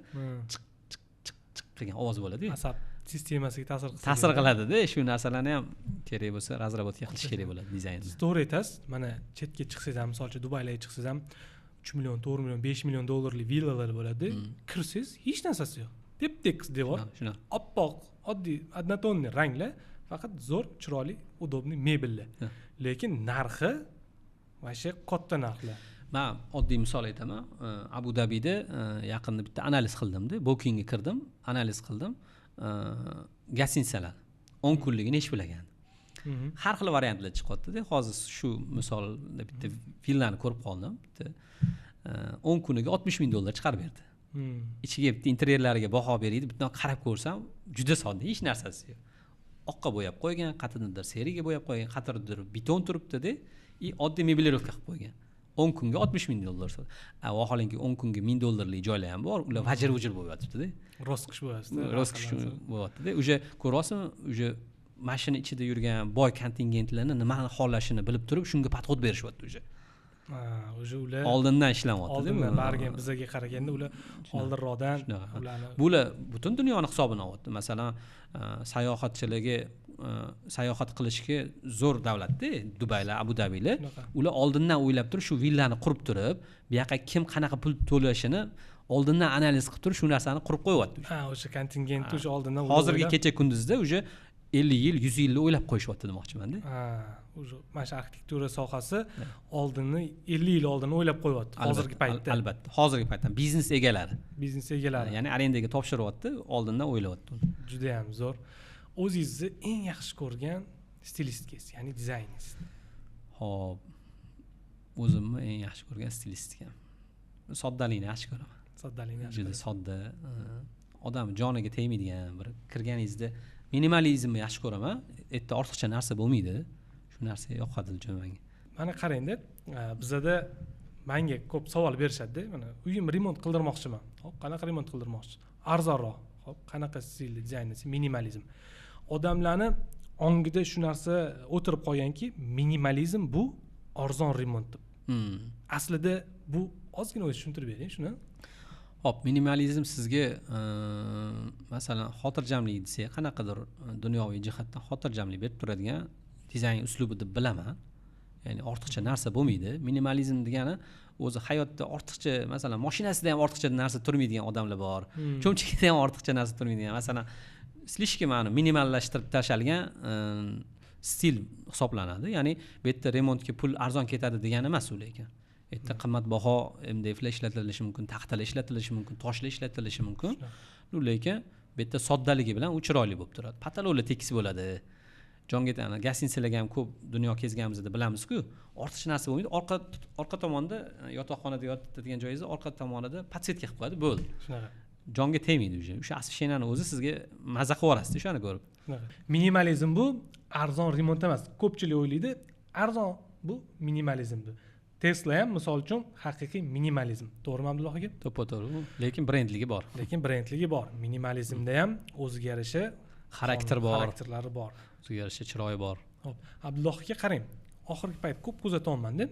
chiq chiq chiq chiq qilgan ovoz bo'ladi-yu. Asab sistemasiga ta'sir qilsa. Ta'sir qiladi-da, shu narsalarni ham kerak bo'lsa razработка qilish kerak bo'ladi dizaynda. To'g'ri aytasiz. Mana chetga chiqsangiz ham, misol uchun Dubayga chiqsangiz ham 3 million, 4 million, 5 million dollarlik villalar bo'ladi. Kirsangiz hech narsasi yo'q. Tep-tekis devor, oppoq, oddiy однотонный ranglar, faqat zo'r, chiroyli, удобный mebellar. Lekin narxi вообще katta narxlar. Men oddiy misol aytaman. Abu Dabida yaqinda bitta analiz qildimda, Bookingga kirdim, analiz qildim. Gостиницаlar 10 kunligi necha pul ekan? Har xil variantlar chiqyapti-da. Hozir shu misolda bitta villani ko'rib qoldim. Bitta 10 kuniga $60,000 chiqarib berdi. Ichiga bitta interyerlariga baho berdi. Bitta qarab ko'rsam, juda sodda, hech narsasi yo'q. Oqqa bo'yab qo'ygan, qayerdadir seriga bo'yab qo'ygan, qayerdadir beton turibdi-da, и oddiy mebelirovka qilib qo'ygan. 10 kunga $60,000 sotdi. Vaholanki 10 kunga $1000lik joylar ham bor, ular vajir-vujir bo'lib yotibdi-da. Ro'zqish bo'lyapti. Ro'zqish bo'lyapti-da. Уже ko'ryapsizmi, уже mashina ichida yurgan boy kontingentlarni nimani xohlashini bilib turib, shunga podxod berishyapti уже. Уже ular oldindan ishlanyapti-da. Oldindan barga bizaga qaraganda ular oldinroqdan ularni bular butun dunyoni hisobini olyapti. Masalan, sayohatchilarga sayohat qilishga zo'r davlatda Dubaylar, Abu Dabilar. Ular oldindan o'ylab turib shu villani qurib turib, bu yoqqa kim qanaqa pul to'lashini oldindan analiz qilib turib shu narsani qurib qo'yapti. Ha, o'sha kontingentni o'sha oldindan hozirgi kecha kunduzda уже 50 yil, 100 yilni o'ylab qo'yishyapti demoqchiman-da. Ha, уже mana shu arxitektura sohasi oldinni 50 yil oldin o'ylab qo'yapti hozirgi paytda. Albatta, hozirgi paytda biznes egalari. Biznes egalari. Ya'ni arendaga topshiryapti, oldindan o'ylayapti uni. Juda ham zo'r. O'zingizni eng yaxshi ko'rgan stilistkingiz, ya'ni dizayningiz. Xo'p, o'zimni eng yaxshi ko'rgan stilistkam. Soddalikni yaxshi ko'raman. Soddalikni yaxshi. Juda sodda, odam joniga tegmaydigan bir kirganingizda minimalizmni yaxshi ko'raman. Erta ortiqcha narsa bo'lmaydi. Shu narsa yoqadi juda menga. Mana qarang-da, bizada menga ko'p savol berishadi-da. Mana uyim remont qildirmoqchiman. Xo'p, qanaqa remont qildirmoqchi? Arzonroq. Xo'p, qanaqa stilda dizayn desa, minimalizm. Odamlarni ongida shu narsa o'tirib qolganki, minimalizm bu arzon remont deb. Aslida bu ozgina o'zi tushuntirib bering shuni. Xo'p, minimalizm sizga masalan xotirjamlik desak, qanaqadir dunyoviy jihatdan xotirjamlik berib turadigan dizayn uslubi deb bilaman. Ya'ni ortiqcha narsa bo'lmaydi. Minimalizm degani o'zi hayotda ortiqcha, masalan, mashinasida ham ortiqcha narsa turmaydigan odamlar bor. Cho'nchagida ham ortiqcha narsa turmaydigan. Masalan, slishki ma'ni minimallashtirib tashalgan stil hisoblanadi. Ya'ni bu yerda remontga pul arzon ketadi degani emas u lekin. Bu yerda qimmatbaho MDFlar ishlatilishi mumkin, taxtalar ishlatilishi mumkin, toshlar ishlatilishi mumkin. Lekin bu yerda soddaligi bilan u chiroyli bo'lib turadi. Patologlar tekis bo'ladi. Jonga ana gостиницаlarga ham ko'p dunyo kezganimizda bilamiz-ku, ortiqcha narsa bo'lmaydi. Orqa tomonda yotoqxonada yotadigan joyingizda orqa tomonida podsetka qilib qo'yadi, bo'ldi. Shunaqa. Jonga tegmaydi уже. O'sha освещениeni o'zi sizga maza qilib yuborasiz o'shani ko'rib. Shunaqa. Minimalizm bu arzon remont emas. Ko'pchilik o'ylaydi, arzon bu minimalizm deb. Tesla ham misol uchun haqiqiy minimalizm. To'g'rimi Abdulloh aka? To'ppa-to'g'ri. Lekin brendligi bor. Lekin brendligi bor. Minimalizmda ham o'ziga yarasha Xarakter bor. Xarakterlari bor. O'ziga yarasha chiroyi bor. Xo'p, Abdulloh aka, qarang, oxirgi payt ko'p kuzatyapmanda,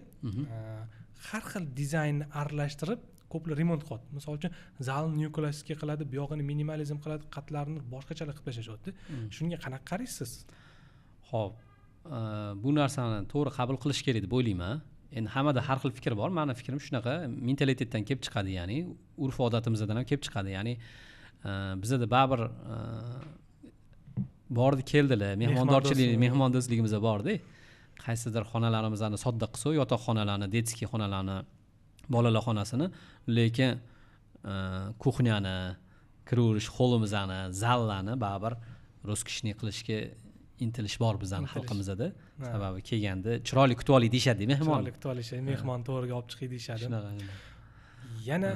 har xil dizaynni aralashtirib ko'plar remont qilyapti. Misol uchun, zalni неоклассик qiladi, bu yog'ini minimalizm qiladi, qatlarini boshqachalar qilib tashlashyapti. Shunga qanaqa qaraysiz? Xo'p, bu narsani to'g'ri qabul qilish kerak deb o'ylayman. Endi hammada har xil fikr bor. Mani fikrim shunaqa, mentalitetdan kelib chiqadi, ya'ni urf odatimizdan ham kelib chiqadi. Ya'ni bizada baribir bordi keldilar, mehmondorchilik, mehmondo'stligimiz borda. Qaysidir xonalarimizni sodda qilsak, yotoqxonalarni, детский xonalarni, bolalar xonasini, lekin кухня ni, kiraverish holimizni, zallarni baribir роскошный qilishga intilish bor bizani xalqimizda. Sababi kelganda chiroyli kutib oling deyishadi mehmon. Chiroyli kutib olishadi, mehmon to'g'riga olib chiqing deyishadi. Yana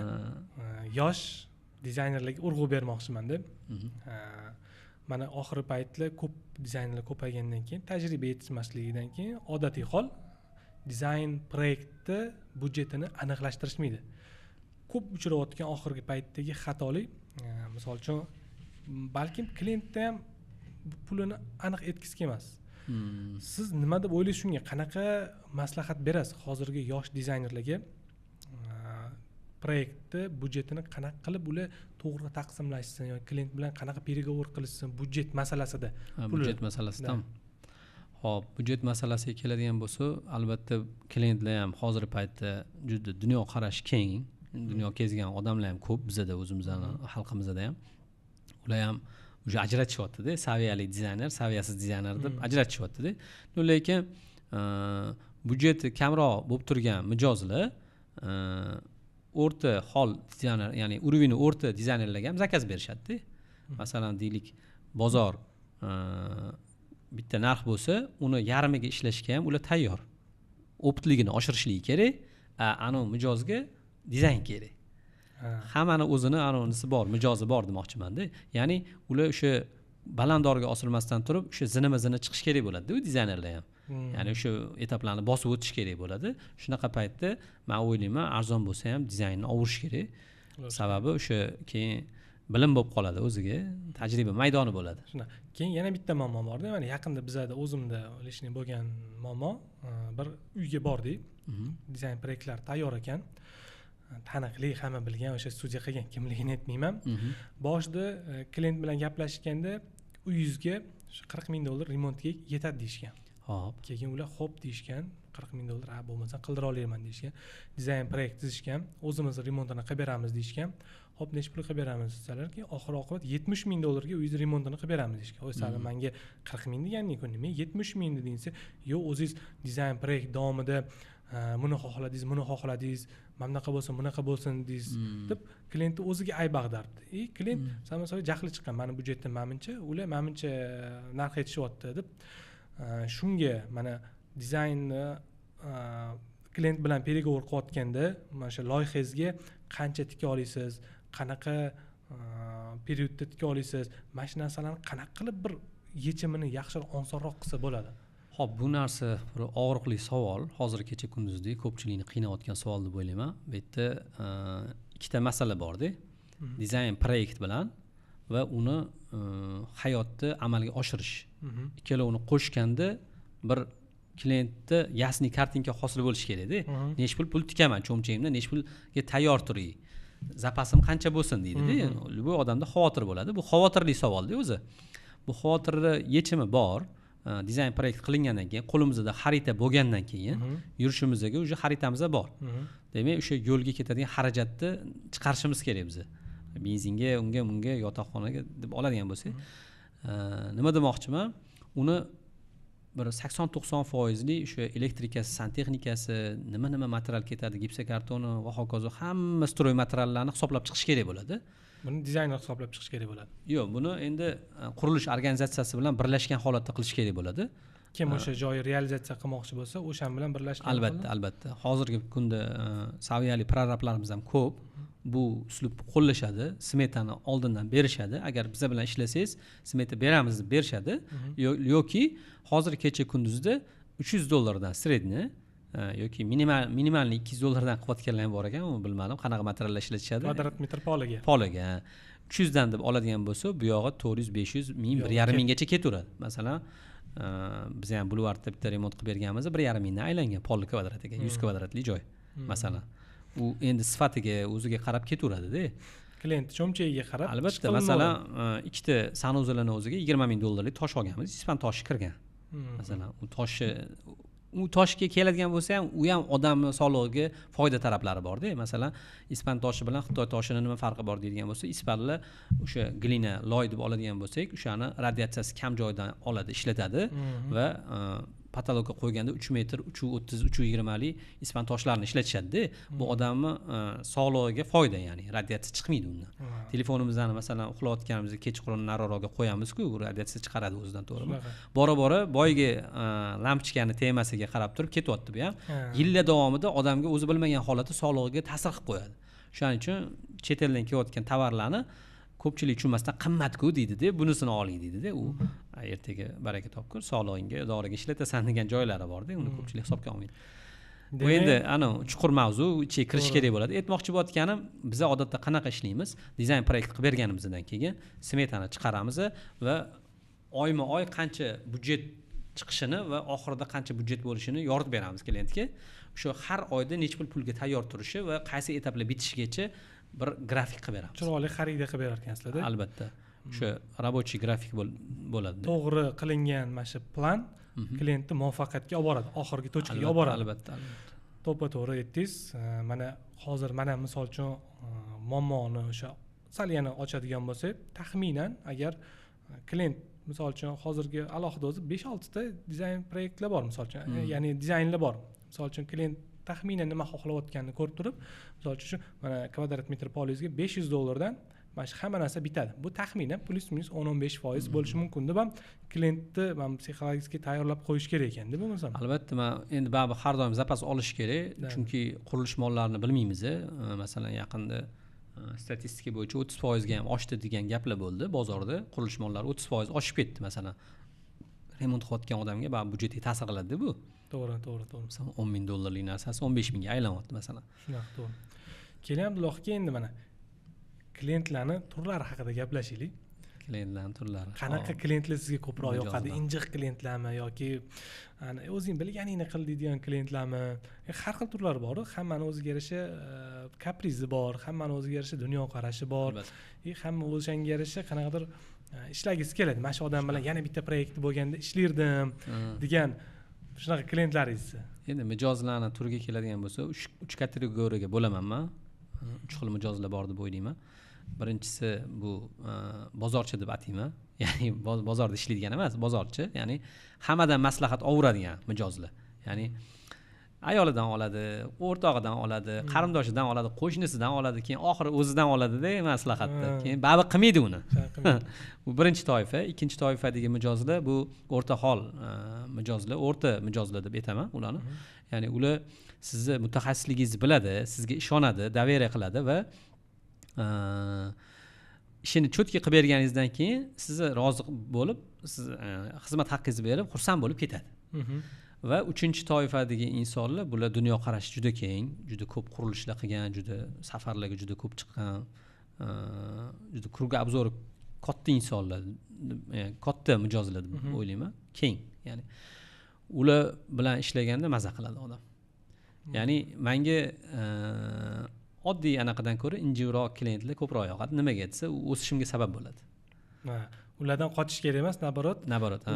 yosh dizaynerlarga urg'u bermoqchimanda. Mana oxirgi paytlar ko'p dizaynerlar ko'paygandan keyin, tajriba yetishmasligidan keyin odatiy hol dizayn proyektni budjetini aniqlashtirishmaydi. Ko'p uchrayotgan oxirgi paytdagi xatolik, misol uchun, balkim klientda ham pulini aniq aytgisi kelmas. Siz nima deb o'ylaysiz shunga? Qanaqa maslahat berasiz hozirgi yosh dizaynerlarga? Proyektni budjetini qanaqa qilib ular to'g'ri taqsimlashsin yoki klient bilan qanaqa переговор qilishsin budjet masalasida? Budjet masalasida. Xo'p, budjet masalasiga keladigan bo'lsa, albatta klientlar ham hozirgi paytda juda dunyoqarashi keng, dunyo kezgan odamlar ham ko'p bizada, o'zimizni xalqimizda ham. Ular ham уже ajratishyapti-da, saviyali dizayner, saviyasiz dizayner deb ajratishyapti-da. Lekin budjeti kamroq bo'lib turgan mijozlar o'rta hol dizayner, ya'ni уровень i o'rta dizaynerlarga ham заказ berishadi-da. Masalan, deylik, bozor bitta narx bo'lsa, uni yarmiga ishlashga ham ular tayyor. Опыт ligini oshirishligi kerak, anavi mijozga dizayn kerak. Hammani o'zini anonisi bor, mijozi bor demoqchimanda. Ya'ni ular o'sha balandorga osilmasdan turib, o'sha zinama-zina chiqish kerak bo'ladi-da u dizaynerlar ham. Ya'ni o'sha etaplarni bosib o'tish kerak bo'ladi. Shunaqa paytda men o'ylayman, arzon bo'lsa ham dizaynni ovurish kerak. Sababi o'sha keyin bilim bo'lib qoladi o'ziga, tajriba maydoni bo'ladi. Shuna. Keyin yana bitta muammo borda, mana yaqinda bizada o'zimda личный bo'lgan muammo, bir uyga bordik. Dizayn proyektlar tayyor ekan. Taniqli, hamma bilgan o'sha studiya qilgan, kimligini aytmayman. Boshida klient bilan gaplashganda uyingizga $40,000 remontga yetadi deyishgan. Xo'p. Keyin ular xo'p deyishgan, $40,000 ha bo'lmasa qildira olaman deyishgan. Dizayn proyekt tuzishgan, o'zimiz remontini qilib beramiz deyishgan. Xo'p, necha pul qilib beramiz desalar, keyin oxir oqibat $70,000 ga uyingizni remontini qilib beramiz deyishgan. O'y, san menga 40,000 deganding-ku, nima 70,000 deding desa, yo'q, o'zingiz dizayn proyekt davomida buni xohladingiz, buni xohladingiz, mana bunaqa bo'lsin, bunaqa bo'lsin dedingiz deb klientni o'ziga ayb ag'dardi. И klient masalan jahli chiqqan, mani budjetim manimcha, ular manimcha narx aytishyapti deb. Shunga mana dizaynni klient bilan переговор qilayotganda mana shu loyihangizga qancha tika olasiz, qanaqa periodda tika olasiz, mana shu narsalarni qanaqa qilib bir yechimini yaxshiroq, osonroq qilsa bo'ladi? Xo'p, bu narsa bir og'riqli savol. Hozir kecha kunduzda ko'pchilikni qiynayotgan savol deb o'ylayman. Bu yerda ikkita masala borda. Dizayn proyekt bilan va uni hayotda amalga oshirish. Ikkalovini qo'shganda bir klientda ясный картинка hosil bo'lishi kerakda. Necha pul tikaman cho'mchagimda, necha pulga tayyor turing, zapasim qancha bo'lsin deydida. Любой odamda xavotir bo'ladi. Bu xavotirli savolda o'zi. Bu xavotirni yechimi bor. Dizayn proyekt qilingandan keyin, qo'limizda xarita bo'lgandan keyin yurishimizga уже xaritamiz bor. Demak, o'sha yo'lga ketadigan xarajatni chiqarishimiz kerak biz. Benzinga, unga, bunga, yotoqxonaga deb oladigan bo'lsak, nima demoqchiman? Uni bir 80-90% o'sha elektrikasi, santexnikasi, nima-nima material ketadi, gipsokartoni va hokazo, hamma строй materiallarni hisoblab chiqish kerak bo'ladi. Buni dizayner hisoblab chiqish kerak bo'ladi. Yo'q, buni endi qurilish organizatsiyasi bilan birlashgan holatda qilish kerak bo'ladi. Kim o'sha joyi realizatsiya qilmoqchi bo'lsa, o'shan bilan birlashgan. Albatta, albatta. Hozirgi kunda saviyali prorablarimiz ham ko'p. Bu uslubni qo'llashadi, smetani oldindan berishadi. Agar biza bilan ishlasangiz, smeta beramiz deb berishadi. Yoki hozir kecha kunduzda $300 средний yoki minimalniy $200 qilayotganlar ham bor ekan, uni bilmadim, qanaqa materiallar ishlatishadi. Kvadrat metr poliga. Poliga. 300 dan deb oladigan bo'lsa, bu yog'i 400, 500, 1000, 1,5 minggacha ketaveradi. Masalan, biz ham Bulvarda bitta remont qilib berganmiz, 1,5 mingdan aylangan polli kvadratiga, 100 kvadratli joy. Masalan, u endi sifatiga, o'ziga qarab ketaveradida. Klient cho'nchagiga qarab. Albatta, masalan, ikkita sanuzelini o'ziga 20 ming dollarlik tosh olganmiz, ispan toshi kirgan. Masalan, u toshi, u toshga keladigan bo'lsa ham, u ham odamning sog'lig'iga foyda taraflari bor-da. Masalan, ispan toshi bilan Xitoy toshini nima farqi bor deydigan bo'lsa, ispanlar o'sha glina, loy deb oladigan bo'lsak, o'shani radiatsiyasi kam joydan oladi, ishlatadi va patologga qo'yganda 3 metr, 3.30, 3.20 lik ispan toshlarini ishlatishadi-da. Bu odamni sog'lig'iga foyda, ya'ni radiatsiya chiqmaydi undan. Telefonimizni masalan uxlayotganimizda kechqurun nariroqqa qo'yamiz-ku, u radiatsiya chiqaradi o'zidan, to'g'rimi? Bora-bora boyagi lampochkani temasiga qarab turib ketyapti bu ham. Yillar davomida odamga o'zi bilmagan holatda sog'lig'iga ta'sir qilib qo'yadi. Shuning uchun chet eldan kelayotgan tovarlarni ko'pchilik tushunmasdan qimmat-ku deydi-da, bunisini oling deydi-da. U ertaga baraka topkur, sog'lig'ingga, doriga ishlatasan degan joylari bor-da, uni ko'pchilik hisobga olmaydi. Bu endi ana chuqur mavzu, ichiga kirish kerak bo'ladi. Aytmoqchi bo'layotganim, biz odatda qanaqa ishlaymiz? Dizayn proyekt qilib berganimizdan keyin smetani chiqaramiz va oyma-oy qancha budjet chiqishini va oxirida qancha budjet bo'lishini yoritib beramiz klientga. O'sha har oyda necha pul pulga tayyor turishi va qaysi etaplar bitishigacha bir grafik qilib beramiz. Chiroyli xarida qilib berar ekansizlar-da. Albatta. O'sha rabochiy grafik bo'ladi. To'g'ri qilingan mana shu plan klientni muvaffaqiyatga olib boradi, oxirgi tochkaga olib boradi. Albatta, albatta. To'ppa-to'g'ri aytdingiz. Mana hozir mana misol uchun muammoni o'sha sal yana ochadigan bo'lsak, taxminan agar klient misol uchun hozirgi alohida o'zi 5-6 ta dizayn proyektlar bor misol uchun, ya'ni dizaynlar bor. Misol uchun klient taxminan nima xohlayotganini ko'rib turib, misol uchun shu mana kvadrat metr polingizga $500 dan mana shu hamma narsa bitadi. Bu taxminan plus minus 10-15% bo'lishi mumkin deb ham klientni mana psixologik tayyorlab qo'yish kerak ekan, deb bo'lmasam. Albatta, men endi baribir har doim zapas olish kerak, chunki qurilish mollarini bilmaymiz. Masalan, yaqinda statistika bo'yicha 30% ga ham oshdi degan gaplar bo'ldi bozorda. Qurilish mollari 30% oshib ketdi masalan. Remont qilayotgan odamga baribir budjetga ta'sir qiladi bu. To'g'ri, to'g'ri, to'g'ri. Masalan, $10 ming dollarlik narsasi 15 mingga aylanyapti masalan. Shunaqa, to'g'ri. Keling Abdulloh aka, endi mana klientlarni turlari haqida gaplashaylik. Klientlarning turlari. Qanaqa klientlar sizga ko'proq yoqadi? Injiq klientlarmi yoki ana o'zing bilganingni qil deydigan klientlarmi? Har xil turlari bor, hammani o'ziga yarasha kaprizi bor, hammani o'ziga yarasha dunyoqarashi bor. Hamma o'shanga yarasha qanaqadir ishlagisi keladi. Mana shu odam bilan yana bitta proyekt bo'lganda ishlardim degan shunaqa klientlaringiz. Endi mijozlarning turiga keladigan bo'lsa, 3 kategoriyaga bo'laman men. 3 xil mijozlar bor deb o'ylayman. Birinchisi bu bozorchi deb atayman. Ya'ni bozorda ishlaydigan emas, bozorchi, ya'ni hammadan maslahat oladigan mijozlar. Ya'ni ayolidan oladi, o'rtog'idan oladi, qarindoshidan oladi, qo'shnisidan oladi, keyin oxiri o'zidan oladi-da maslahatni. Keyin baribir qilmaydi uni. Bu birinchi toifa. Ikkinchi toifadagi mijozlar bu o'rta hol mijozlar, o'rta mijozlar deb aytaman ularni. Ya'ni ular sizni mutaxassisligingizni biladi, sizga ishonadi, доверие qiladi va ishini cho'tki qilib berganingizdan keyin sizni rozi bo'lib, siz xizmat haqqingizni berib, xursand bo'lib ketadi. Va uchinchi toifadagi insonlar, bular dunyoqarashi juda keng, juda ko'p qurilishlar qilgan, juda safarlarga juda ko'p chiqqan, juda kruga obzori katta insonlar, katta mijozlar deb o'ylayman, keng. Ya'ni ular bilan ishlaganda maza qiladi odam. Ya'ni menga oddiy anaqadan ko'ra injiqroq klientlar ko'proq yoqadi. Nimaga desa, u o'sishimga sabab bo'ladi. Ulardan qochish kerak emas, naborot. Naborot.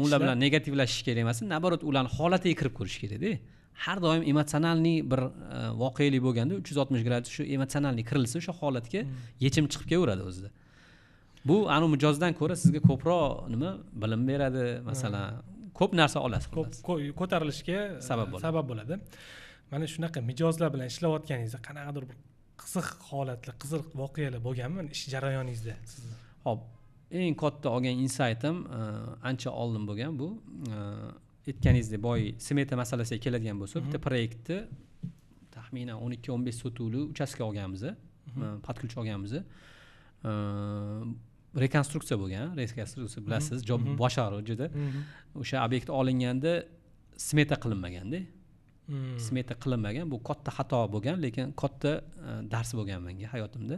Ular bilan negativlashish kerak emas, naborot ularning holatiga kirib ko'rish kerak-da. Har doim emotsionalniy bir voqelik bo'lganda 360 gradus shu emotsionalniy kirilsa, o'sha holatga yechim chiqib kelaveradi o'zida. Bu anu mijozdan ko'ra sizga ko'proq nima bilim beradi, masalan, ko'p narsa olasiz. Ko'p ko'tarilishga sabab bo'ladi. Mana shunaqa mijozlar bilan ishlayotganingizda qanaqadir bir qiziq holatlar, qiziq voqealar bo'lganmi ish jarayoningizda sizni? Xo'p, eng katta olgan insaytim ancha oldin bo'lgan bu. Aytganingizdek, boy smeta masalasiga keladigan bo'lsa, bitta proyektni taxminan 12-15 sotuvli uchastka olganmiz, под ключ olganmiz. Rekonstruksiya bo'lgan, rekonstruksiya bilasiz, boshqaruv juda. O'sha obyekt olinganda smeta qilinmaganda. Smeta qilinmagan, bu katta xato bo'lgan, lekin katta dars bo'lgan menga hayotimda.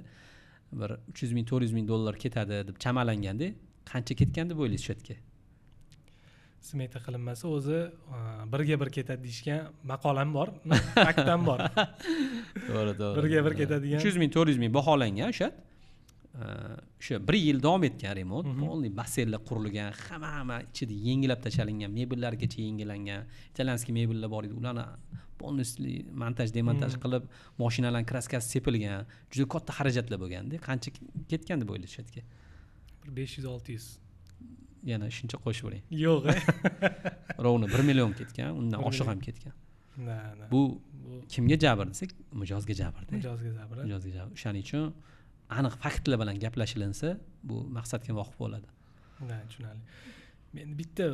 Bir 300 ming, 400 ming dollar ketadi deb chamalanganda, qancha ketgan deb o'ylaysiz shu yerga? Smeta qilinmasa o'zi birga bir ketadi deyishgan maqolam bor, fakt ham bor. To'g'ri, to'g'ri. Birga bir ketadigan. 300 ming, 400 ming baholangan o'sha. O'sha bir yil davom etgan remont, полный basseynlar qurilgan, hamma ichida yengilab tashlalingan, mebellargacha yengilangan, итальянский mebellar bor edi, ularni полностью montaj, demontaj qilib, moshinalarni kraskasi sepilgan, juda katta xarajatlar bo'lganda. Qancha ketgan deb o'ylaysiz shu yerga? Bir 500, 600. Yana shuncha qo'shib yuboring. Yo'q. Ровно 1 million ketgan, undan Bir oshiq million. ham ketgan. Na, na. Bu Bu kimga jabr desak, mijozga jabrda. Mijozga jabr. Mijozga jabr. O'shaning uchun aniq faktlar bilan gaplashilinsa, bu maqsadga muvofiq bo'ladi. Na, tushunarli. Men bitta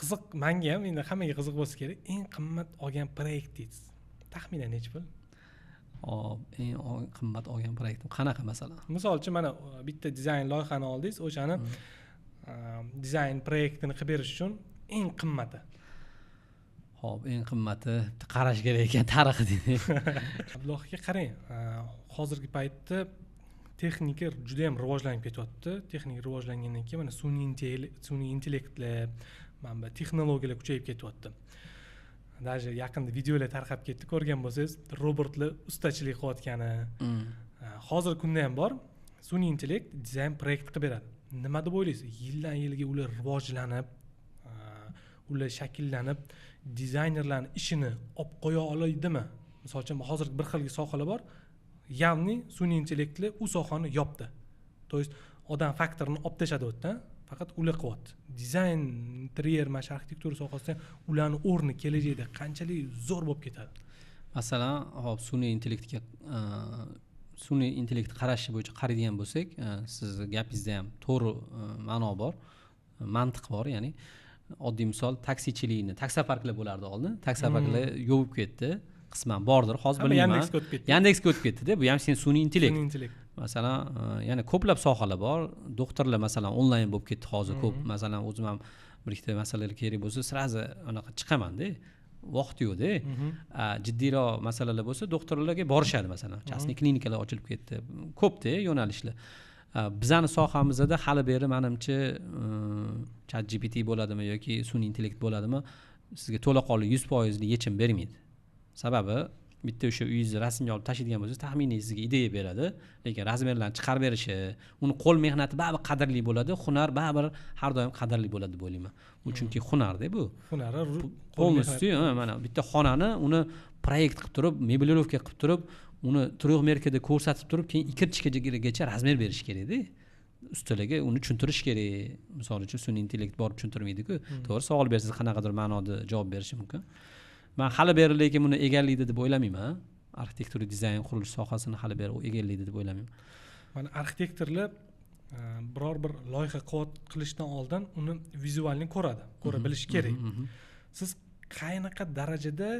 qiziq, menga ham, endi hammaga qiziq bo'lsa kerak, eng qimmat olgan proyektingiz taxminan necha pul? Hop, eng qimmat olgan proyektim qanaqa masalan? Misol uchun, mana bitta dizayn loyihani oldingiz, o'shani dizayn proyektini qilib berish uchun eng qimmati. Hop, eng qimmati bitta qarash kerak ekan tarixi deydi. Abdulloh aka, qarang, hozirgi paytda texnika juda ham rivojlanib ketyapti. Texnika rivojlangandan keyin mana sun'iy intellektlar, mana bu texnologiyalar kuchayib ketyapti. Даже yaqinda videolar tarqab ketdi, ko'rgan bo'lsangiz, robotlar ustachilik qilayotgani. Hozirgi kunda ham bor. Sun'iy intellekt dizayn proyekt qilib beradi. Nima deb o'ylaysiz? Yildan yilga ular rivojlanib, ular shakllanib, dizaynerlarning ishini olib qo'ya oladimi? Misol uchun, hozir bir xil sohalar bor, явный sun'iy intellektli u sohani yopdi. То есть odam faktorini olib tashladi u yerdan, faqat ular qilyapti. Dizayn, interyer, mana shu arxitektura sohasida ularni o'rni kelajakda qanchalik zo'r bo'lib ketadi? Masalan, hop, sun'iy intellektga, sun'iy intellekt qarashi bo'yicha qaraydigan bo'lsak, sizni gapingizda ham to'g'ri ma'no bor, mantiq bor, ya'ni oddiy misol, taksichilikni, taksoparklar bo'lardi oldin, taksoparklar yopib ketdi, qisman bordir, hozir Hamma bilmayman. Yandexga o'tib ketdi. Yandexga o'tib ketdi-da, bu ham sen sun'iy intellekt. Sun'iy intellekt. Masalan, yana ko'plab sohalar bor. Doktorlar masalan onlayn bo'lib ketdi hozir ko'p. Masalan, o'zim ham bir ikkita masalalar kerak bo'lsa, сразу anaqa chiqaman-da. Vaqt yo'q-da. Jiddiyroq masalalar bo'lsa, doktorlarga borishadi masalan. Частный klinikalar ochilib ketdi. Ko'p-da yo'nalishlar. Bizani sohamizda hali beri menimcha, Chat GPT bo'ladimi yoki sun'iy intellekt bo'ladimi, sizga to'laqonli 100% yechim bermaydi. Sababi bitta o'sha uyingizni rasmga olib tashlaydigan bo'lsangiz, taxminiy sizga ideya beradi, lekin razmerlarni chiqarib berishi, uni qo'l mehnati baribir qadrli bo'ladi, hunar baribir har doim qadrli bo'ladi deb o'ylayman. U chunki hunarda bu. Hunari qo'l Полностью, ha, mana bitta xonani uni proyekt qilib turib, меблировка qilib turib, uni трёхмерка da ko'rsatib turib, keyin ikirchikagacha razmer berish kerakda. Ustalarga uni tushuntirish kerak. Misol uchun, sun'iy intellekt borib tushuntirmaydi-ku. To'g'ri, savol bersangiz qanaqadir ma'noda javob berishi mumkin. Man hali beri lekin buni egallaydi deb o'ylamayman. Arxitektura, dizayn, qurilish sohasini hali beri u egallaydi deb o'ylamayman. Mana arxitektorlar biror bir loyiha qilishdan oldin uni vizualni ko'radi, ko'ra bilishi kerak. Siz qanaqa darajada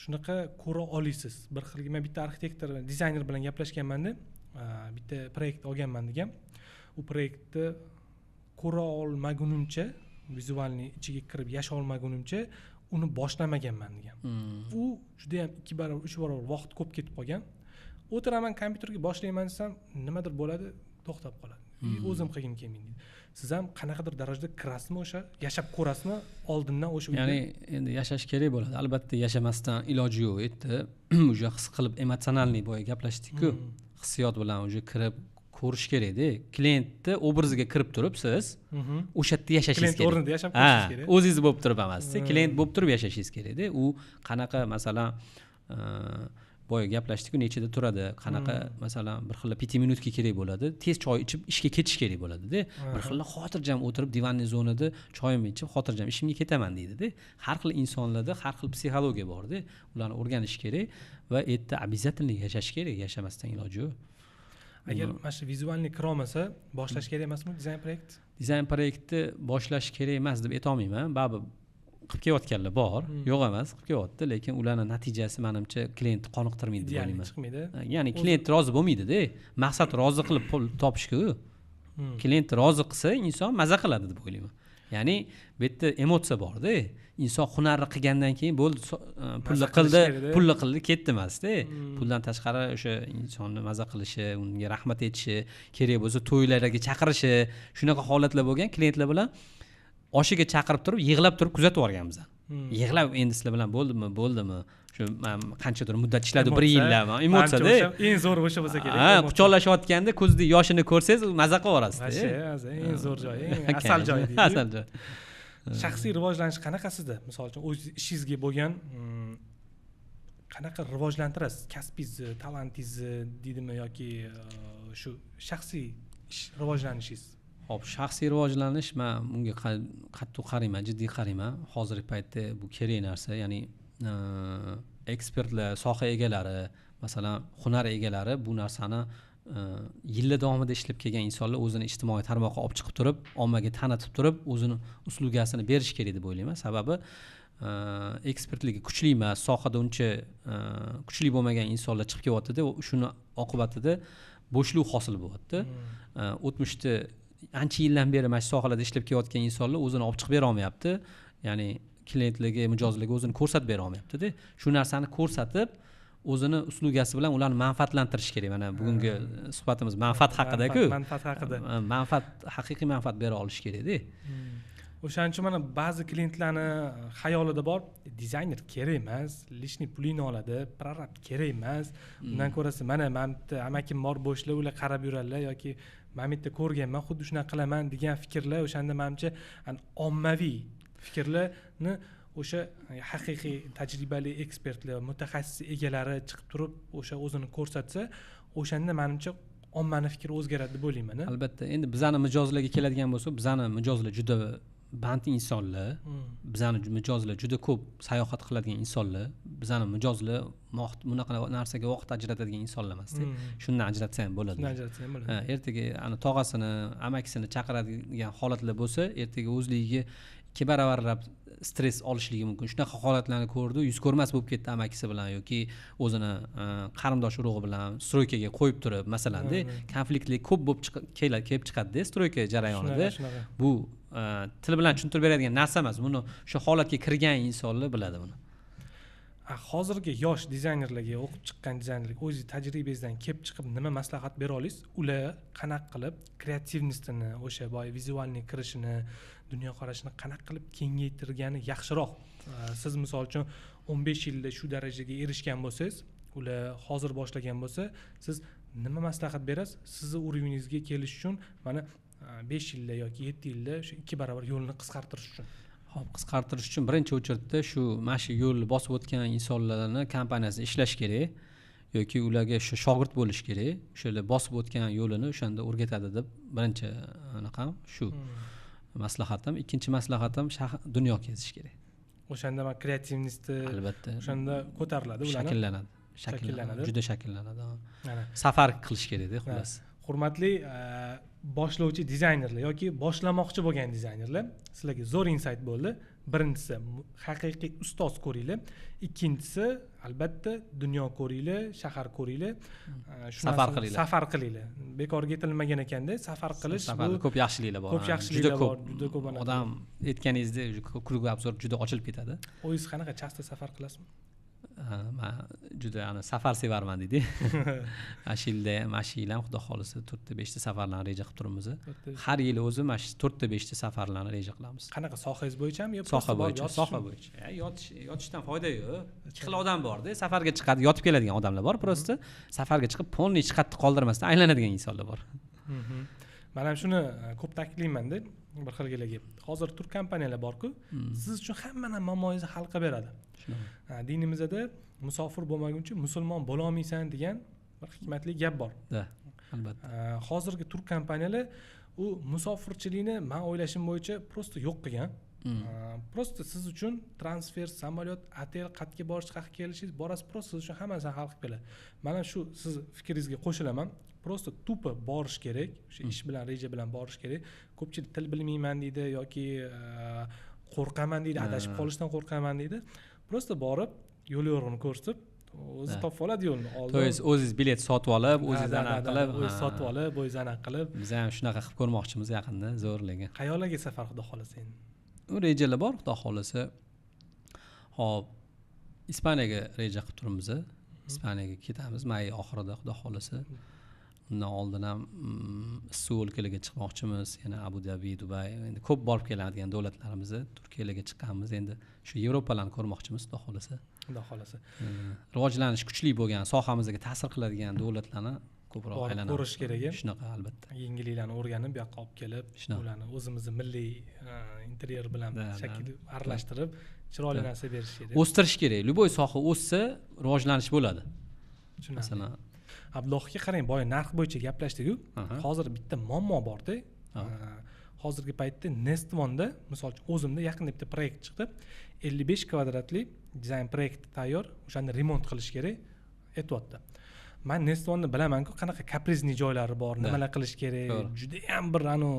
shunaqa ko'ra olasiz? Bir xil men bitta arxitektor, dizayner bilan gaplashganmanda, bitta proyekt olganman degan. U proyektni ko'ra olmagunimcha, vizualni ichiga kirib yasha olmagunimcha uni boshlamaganman degan. U juda ham 2 barobar, 3 barobar vaqt ko'p ketib qolgan. O'tiraman kompyuterga, boshlayman desam, nimadir bo'ladi, to'xtab qoladi. O'zim qilgim kelmaydi deydi. Siz ham qanaqadir darajada kirasizmi o'sha, yashab ko'rasizmi oldindan o'sha uyda? Ya'ni endi yashash kerak bo'ladi. Albatta yashamasdan iloji yo'q. Endi уже his qilib, эмоциональный boya gaplashdik-ku. Hissiyot bilan уже kirib ko'rish kerakda. Klientni obraziga kirib turib siz o'sha yerda yashashingiz Klient kerak. o'rnida yashab Ha, ko'rishingiz kerak. o'zingiz bo'lib turib emas, klient bo'lib turib yashashingiz kerakda. U qanaqa masalan, boya gaplashdik-ku, nechida turadi, qanaqa masalan bir xil пятиминутка kerak bo'ladi, tez choy ichib ishga ketish kerak bo'ladida. Bir xil xotirjam o'tirib диванный zonada choyimni ichib xotirjam ishimga ketaman deydida. Har xil insonlarda har xil psixologiya borda, ularni o'rganish kerak va erta обязательно yashash kerak, yashamasdan iloji yo'q. Agar mana shu vizualniy kira olmasa, boshlash kerak emasmi dizayn proyekt? Dizayn proyektni boshlash kerak emas deb aytolmayman. Baribir qilib kelayotganlar bor, yo'q emas, qilib kelyapti, lekin ularning natijasi menimcha klientni qoniqtirmaydi deb Ideal o'ylayman. chiqmaydi. Ya'ni klient rozi bo'lmaydi-da. Maqsad rozi qilib pul topishku. Klient rozi qilsa, inson maza qiladi deb o'ylayman. Ya'ni bu yerda emotsiya borda. Inson hunarni qilgandan keyin bo'ldi, pulni qildi, pulni qildi, ketdi emasda. Puldan tashqari o'sha insonni maza qilishi, unga rahmat aytishi, kerak bo'lsa to'ylarga chaqirishi, shunaqa holatlar bo'lgan. Klientlar bilan oshiga chaqirib turib, yig'lab turib kuzatib yuborganmiz. Yig'lab endi sizlar bilan bo'ldimi, bo'ldimi? Shu qanchadir muddat ishladi, bir yillami? Emotsiyada. Eng zo'r o'sha bo'lsa kerak. Ha, quchoqlashayotganda ko'zida yoshini ko'rsangiz maza qilib yuborasiz. Maza, eng zo'r joyi, eng asal joyi deydi. Asal joy. Shaxsiy rivojlanish qanaqa sizda? Misol uchun o'z ishingizga bo'lgan qanaqa rivojlantirasiz? Kasbingizni, talantingizni deydimi yoki shu shaxsiy ish rivojlanishingiz? Xo'p, shaxsiy rivojlanish, men bunga qattiq qarayman, jiddiy qarayman. Hozirgi paytda bu kerak narsa, ya'ni ekspertlar, soha egalari, masalan, hunar egalari bu narsani yillar davomida ishlab kelgan insonlar o'zini ijtimoiy tarmoqqa olib chiqib turib, ommaga tanitib turib, o'zini uslugasini berish kerak deb o'ylayman. Sababi ekspertligi kuchli emas, sohada uncha kuchli bo'lmagan insonlar chiqib kelyapti-da, shuni oqibatida bo'shliq hosil bo'lyapti. O'tmishda ancha yildan beri mana shu sohalarda ishlab kelayotgan insonlar o'zini olib chiqib bera olmayapti. Ya'ni klientlarga, mijozlarga o'zini ko'rsatib bera olmayapti-da. Shu narsani ko'rsatib, o'zini uslugasi bilan ularni manfaatlantirish kerak. Mana bugungi suhbatimiz manfaat haqida-ku. Manfaat haqida. Manfaat, haqiqiy manfaat bera olish kerak-da. O'shaning uchun mana ba'zi klientlarni xayolida bor, dizayner kerak emas, lishni pulini oladi, prorab kerak emas. Undan ko'rasi mana bitta amakim bor, bo'shlar, ular qarab yuradilar yoki men bitta ko'rganman, xuddi shunaqa qilaman degan fikrlar o'shanda menimcha ommaviy fikrlarni o'sha haqiqiy tajribali ekspertlar, mutaxassis egalari chiqib turib o'sha o'zini ko'rsatsa, o'shanda menimcha ommani fikri o'zgaradi deb o'ylayman. Albatta, endi bizani mijozlarga keladigan bo'lsa, bizani mijozlar juda band insonlar, bizani mijozlar juda ko'p sayohat qiladigan insonlar, bizani mijozlar bunaqa narsaga vaqt ajratadigan insonlar emas-da. Shundan ajratsa ham bo'ladi. Shundan ajratsa ham bo'ladi. Ertaga ana tog'asini, amakisini chaqiradigan holatlar bo'lsa, ertaga o'zligiga 2 baravarlab stress olishligi mumkin. Shunaqa holatlarni ko'rdi, yuz ko'rmas bo'lib ketdi amakisi bilan yoki o'zini qarindosh urug'i bilan stroykaga qo'yib turib, masalan-da, konfliktlar ko'p bo'lib kelib chiqadi-da stroyka jarayonida. Bu til bilan tushuntirib beradigan narsa emas. Buni o'sha holatga kirgan insonlar biladi buni. Hozirgi yosh dizaynerlarga, o'qib chiqqan dizaynerlarga o'z tajribangizdan kelib chiqib nima maslahat bera olasiz? Ular qanaqa qilib kreativnostini, o'sha boya vizualniy kirishini, dunyoqarashini qanaqa qilib kengaytirgani yaxshiroq? Siz misol uchun 15 yilda shu darajaga erishgan bo'lsangiz, ular hozir boshlagan bo'lsa, siz nima maslahat berasiz? Sizni уровенingizga kelish uchun mana 5 yilda yoki 7 yilda shu 2 barobar yo'lni qisqartirish uchun. Xo'p, qisqartirish uchun birinchi o'rinda shu mana shu yo'lni bosib o'tgan insonlarni kompaniyasida ishlash kerak yoki ularga shu shogird bo'lish kerak. O'shalar bosib o'tgan yo'lini o'shanda o'rgatadi deb birinchi anaqam shu maslahatim. Ikkinchi maslahatim dunyo kezish kerak. O'shanda mana kreativnosti albatta o'shanda ko'tariladi, ularni shakllanadi. Shakllanadi. Juda shakllanadi. Safar qilish kerak-da, xullas. Hurmatli boshlovchi dizaynerlar yoki boshlamoqchi bo'lgan dizaynerlar, sizlarga zo'r insight bo'ldi. Birinchisi haqiqiy ustoz ko'ringlar, ikkinchisi albatta dunyo ko'ringlar, shahar ko'ringlar, safar qilinglar. Safar qilinglar. Bekorga aytilmagan ekanda, safar qilish bu ko'p yaxshiliklar bor. Ko'p yaxshiliklar bor, juda ko'p. Odam aytganingizda kruг obzor juda ochilib ketadi. O'zingiz qanaqa chasta safar qilasizmi? Men juda ana safar sevarman deydi. Mana shu yil ham Xudo xolisa 4-5 ta safarlarni reja qilib turibmiz. Har yili o'zi mana shu 4-5 ta safarlarni reja qilamiz. Qanaqa sohangiz bo'yichami yo soha bo'yicha? Soha bo'yicha. Yotishdan foyda yo'q. Ikki xil odam bor-da, safarga chiqadi, yotib keladigan odamlar bor, prosta safarga chiqib polni hech qayerda qoldirmasdan aylanadigan insonlar bor. Men ham shuni ko'p ta'kidlayman-da bir xilgilarga. Hozir turk kompaniyalar bor-ku, siz uchun hamma muammoingizni hal qilib beradi. Dinimizda musofir bo'lmaguncha musulmon bo'la olmaysan degan bir hikmatli gap bor. Da, albatta. Hozirgi turk kompaniyalar u musofirchilikni men o'ylashim bo'yicha prosta yo'q qilgan. Prosta siz uchun transfer, samolyot, otel, qayerga borish, qayerga kelishingiz, borasiz, prosta siz uchun hammasini hal qilib keladi. Mana shu siz fikringizga qo'shilaman. Prosta tupa borish kerak, o'sha ish bilan, reja bilan borish kerak. Ko'pchilik til bilmayman deydi yoki qo'rqaman deydi, adashib qolishdan qo'rqaman deydi. Prosta borib, yo'l yo'rig'ini ko'rsatib, O'zi topib oladi yo'lni. To есть o'zingiz bilet sotib olib, o'zingiz anaqa qilib, o'zi sotib olib, o'zi anaqa qilib. Biz ham shunaqa qilib ko'rmoqchimiz yaqinda, zo'r lekin. Qayoqlarga safar xudo xolasa endi? U rejalar bor, xudo xolasa. Xo'p, Ispaniyaga reja qilib turibmiz. Ispaniyaga ketamiz may oxirida xudo xolasa. Undan oldin ham issiq o'lkalarga chiqmoqchimiz, yana Abu Dabi, Dubay, endi ko'p borib keladigan davlatlarimiz, Turkiyalarga chiqqanmiz, endi shu Yevropalarni ko'rmoqchimiz xudo xolasa. Xudo xolasa. Rivojlanish kuchli bo'lgan, sohamizga ta'sir qiladigan davlatlarni ko'proq aylanib ko'rish kerak. Shunaqa albatta. Yangiliklarni o'rganib, bu yoqqa olib kelib, ularni o'zimizni milliy interyer bilan shakl aralashtirib, chiroyli narsa berish kerak. O'stirish kerak. Любой soha o'ssa, rivojlanish bo'ladi. Masalan, Abdullohga qarang, boya narx bo'yicha gaplashdik-ku. Hozir bitta muammo bor-da. Hozirgi paytda Nestvonda, misol uchun o'zimda yaqinda bitta proyekt chiqdi. 55 kvadratli dizayn proyekti tayyor, o'shani remont qilish kerak aytyapti. Men Nestvonni bilaman-ku, qanaqa kaprizni joylari bor, nimalar qilish kerak, juda ham bir anu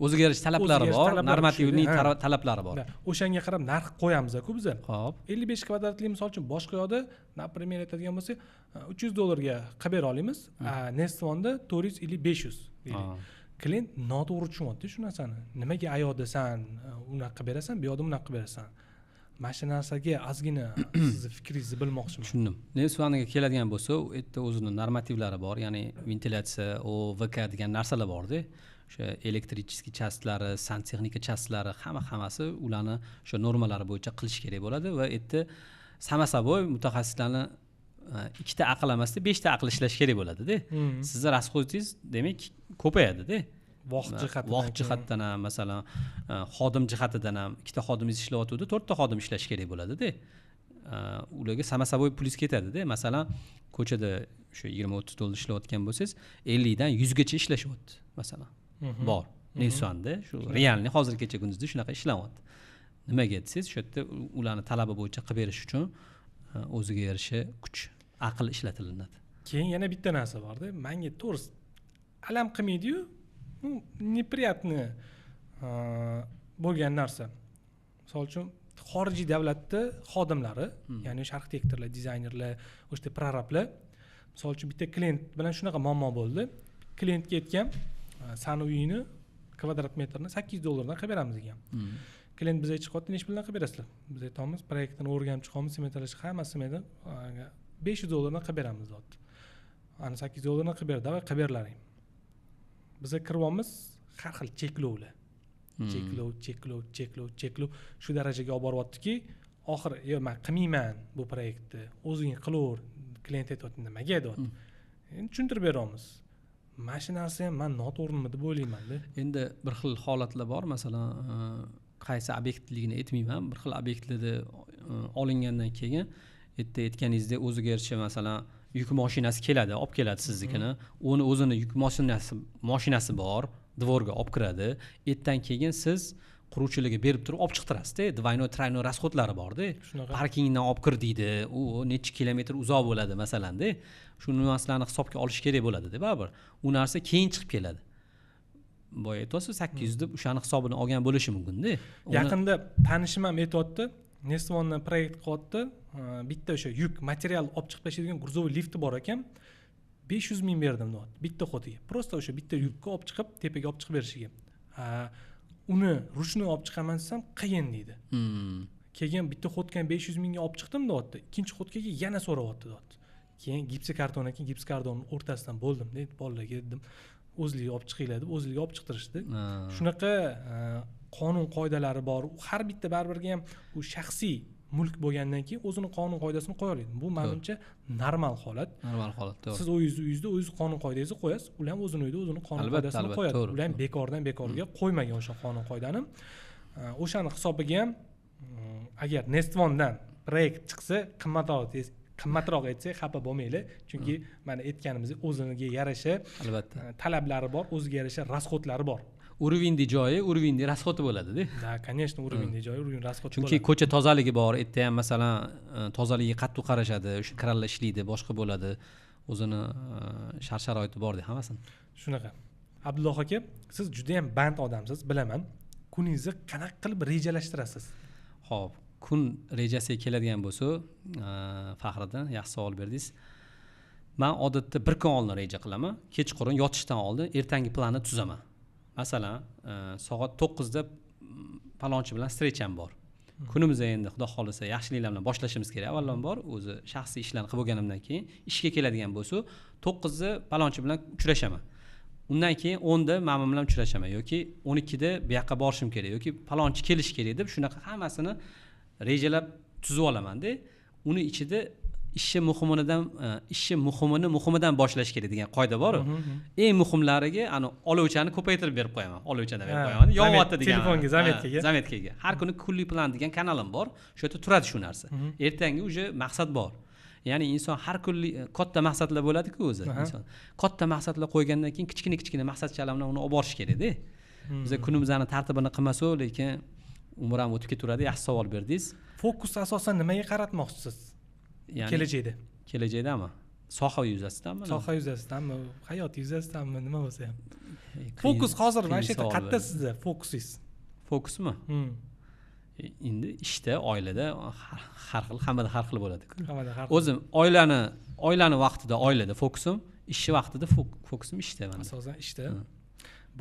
o'ziga yarasha talablari bor, normativniy talablari bor. O'shanga qarab narx qo'yamiz-ku biz. Xo'p. 55 kvadratli misol uchun boshqa yoqda, например, aytadigan bo'lsak, $300 ga qilib bera olamiz. Nestvonda 400 или 500 deylik. Klient noto'g'ri tushunyapti shu narsani. Nimaga ayoqdasan, unaqa qilib berasan, bu yoqda bunaqa qilib berasan. Mana shu narsaga ozgina sizni fikringizni bilmoqchiman. Tushundim. Nestvonga keladigan bo'lsa, u yerda o'zini normativlari bor, ya'ni ventilyatsiya, OVK degan narsalar bor-da. O'sha elektricheskiy chastlari, santexnika chastlari, hammasi ularni o'sha normalari bo'yicha qilish kerak bo'ladi va yerda само собой mutaxassislarni ikkita aql emasda 5 ta aql ishlash kerak bo'ladi-da. Sizni расходingiz demak ko'payadi-da. Vaqt jihatdan ham, masalan, xodim jihatidan ham ikkita xodimingiz ishlayotganda 4 ta xodim ishlash kerak bo'ladi-da. Ularga само собой pulingiz ketadi-da. Masalan, ko'chada o'sha $20-30 ishlayotgan bo'lsangiz, 50 dan 100 gacha ishlashyapti, masalan. Bor. Nesvanda shu realniy hozir kecha kunduzda shunaqa ishlayapti. Nimaga desangiz, o'sha yerda ularni talabi bo'yicha qilib berish uchun o'ziga yarasha kuch, aql ishlatilinadi. Keyin yana bitta narsa borda, menga to'g'risi alam qilmaydi-yu, неприятный bo'lgan narsa. Misol uchun xorijiy davlatda xodimlari, ya'ni o'sha arxitektorlar, dizaynerlar, o'sha prorablar, misol uchun bitta klient bilan shunaqa muammo bo'ldi. Klientga aytgan, sani uyingni kvadrat metrini $800 qilib beramiz degan. Klient bizga chiqyapti, necha puldan qilib berasizlar? Biz aytamiz, proyektini o'rganib chiqamiz, smetalash hammasi smeta $500 qilib beramiz deyapti. Ana $800 qilib ber, davay qilib berlaring. Biz kiryapmiz, har xil cheklovlar. Cheklov, cheklov, cheklov, cheklov shu darajaga olib boryaptiki, oxiri yo'q, men qilmayman bu proyektni, o'zing qilaver, klient aytyapti, nimaga deyapti. Endi tushuntirib beramiz. Mana shu narsa ham men noto'g'rimi deb o'ylayman-da. Endi bir xil holatlar bor, masalan, qaysi obyektligini aytmayman, bir xil obyektlarda olingandan keyin erta aytganingizdek o'ziga yarasha masalan yuk mashinasi keladi, olib keladi siznikini. Uni o'zini yuk mashinasi bor, dvorga olib kiradi. Ertan keyin siz quruvchilarga berib turib olib chiqtirasiz-da, двойной, тройной расходlari bor-da. Parkingdan olib kir deydi, u necha kilometr uzoq bo'ladi masalan-da. Shu narsalarni hisobga olish kerak bo'ladi-da baribir. U narsa keyin chiqib keladi. Boya aytyapsiz 800 deb o'shani hisobini olgan bo'lishi mumkin-da. Yaqinda tanishim ham aytyapti, Nestvonni proyekt qilyapti, bitta o'sha yuk material olib chiqib tashlaydigan грузовой lifti bor ekan. 500 ming berdim deyapti bitta xotiga. Prosta o'sha bitta yukka olib chiqib, tepaga olib chiqib berishiga. Uni ruchnoy olib chiqaman desam qiyin deydi. Keyin bitta xotkan 500 mingga olib chiqdim deyapti. Ikkinchi xotkaga yana so'rayapti deyapti. Keyin gipsokarton ekan, gipsokartonning o'rtasidan bo'ldim deydi, bolalarga dedim, o'zligi olib chiqinglar deb o'zligi olib chiqtirishdi. Shunaqa qonun qoidalari bor. Har bitta baribirga ham u shaxsiy mulk bo'lgandan keyin o'zini qonun qoidasini qo'ya oladi. Bu menimcha normal holat. Normal holat, to'g'ri. Siz o'zingiz uyingizda o'zingiz qonun qoidangizni qo'yasiz, ular ham o'zini uyida o'zini qonun qoidasini qo'yadi. Ular ham bekordan bekorga qo'ymagan o'sha qonun qoidani. O'shani hisobiga ham agar Nestvondan proyekt chiqsa, qimmatroq aytsak xafa bo'lmanglar, chunki mana aytganimizdek o'ziga yarasha albatta talablari bor, o'ziga yarasha rasxodlari bor. Уровеньli joyi, уровеньli расходi bo'ladi-da. Да, конечно, уровеньli joyi, уровень расходi bo'ladi. Chunki ko'cha tozaligi bor, erta ham masalan tozaligiga qattiq qarashadi, o'sha kranlar ishlaydi, boshqa bo'ladi. O'zini shart-sharoiti bor-da hammasini. Shunaqa. Abdulloh aka, siz juda ham band odamsiz, bilaman. Kuningizni qanaqa qilib rejalashtirasiz? Xo'p, Kun rejasiga keladigan bo'lsa, Faxriddin, yaxshi savol berdingiz. Man odatda bir kun oldin reja qilaman. Kechqurun yotishdan oldin ertangi planni tuzaman. Masalan, soat 9da palonchi bilan встреча m bor. Kunimiz endi xudo xohlasa yaxshiliklar bilan boshlashimiz kerak. Avvalambor o'zi shaxsiy ishlarni qilib bo'lganimdan keyin ishga keladigan bo'lsa, 9da palonchi bilan uchrashaman. Undan keyin 10da mamam bilan uchrashaman yoki 12da bu yoqqa borishim kerak yoki palonchi kelishi kerak deb shunaqa hammasini rejalab tuzib olaman-da. Uni ichida ishni muhimini muhimidan boshlash kerak degan qoida bor-ku. Eng muhimlariga ani olovchani ko'paytirib berib qo'yaman. Olovchani berib qo'yaman. Yonyapti degan. Telefonga, заметка ga. Заметка ga. Har kuni kunlik plan degan kanalim bor. Shu yerda turadi shu narsa. Ertangi уже maqsad bor. Ya'ni inson har kunlik katta maqsadlar bo'ladi-ku o'zi. Inson katta maqsadlar qo'ygandan keyin kichkina-kichkina maqsadchalar bilan uni olib borish kerak-da. Biz kunimizni tartibini qilmasak, lekin umr ham o'tib ketaveradi. Yaxshi savol berdingiz. Fokus asosan nimaga qaratmoqchisiz? Ya'ni kelajakda. Kelajakdami? Soha yuzasidanmi? Soha yuzasidanmi? Hayot yuzasidanmi? Nima bo'lsa ham. Fokus hozir mana shu yerda qatta sizda fokusingiz. Fokusmi? Endi ishda, oilada har xil, hammada har xil bo'ladi-ku. Hammada har xil. O'zim oilani vaqtida oilada fokusim, ishni vaqtida fokusim ishda menda. Asosan ishda.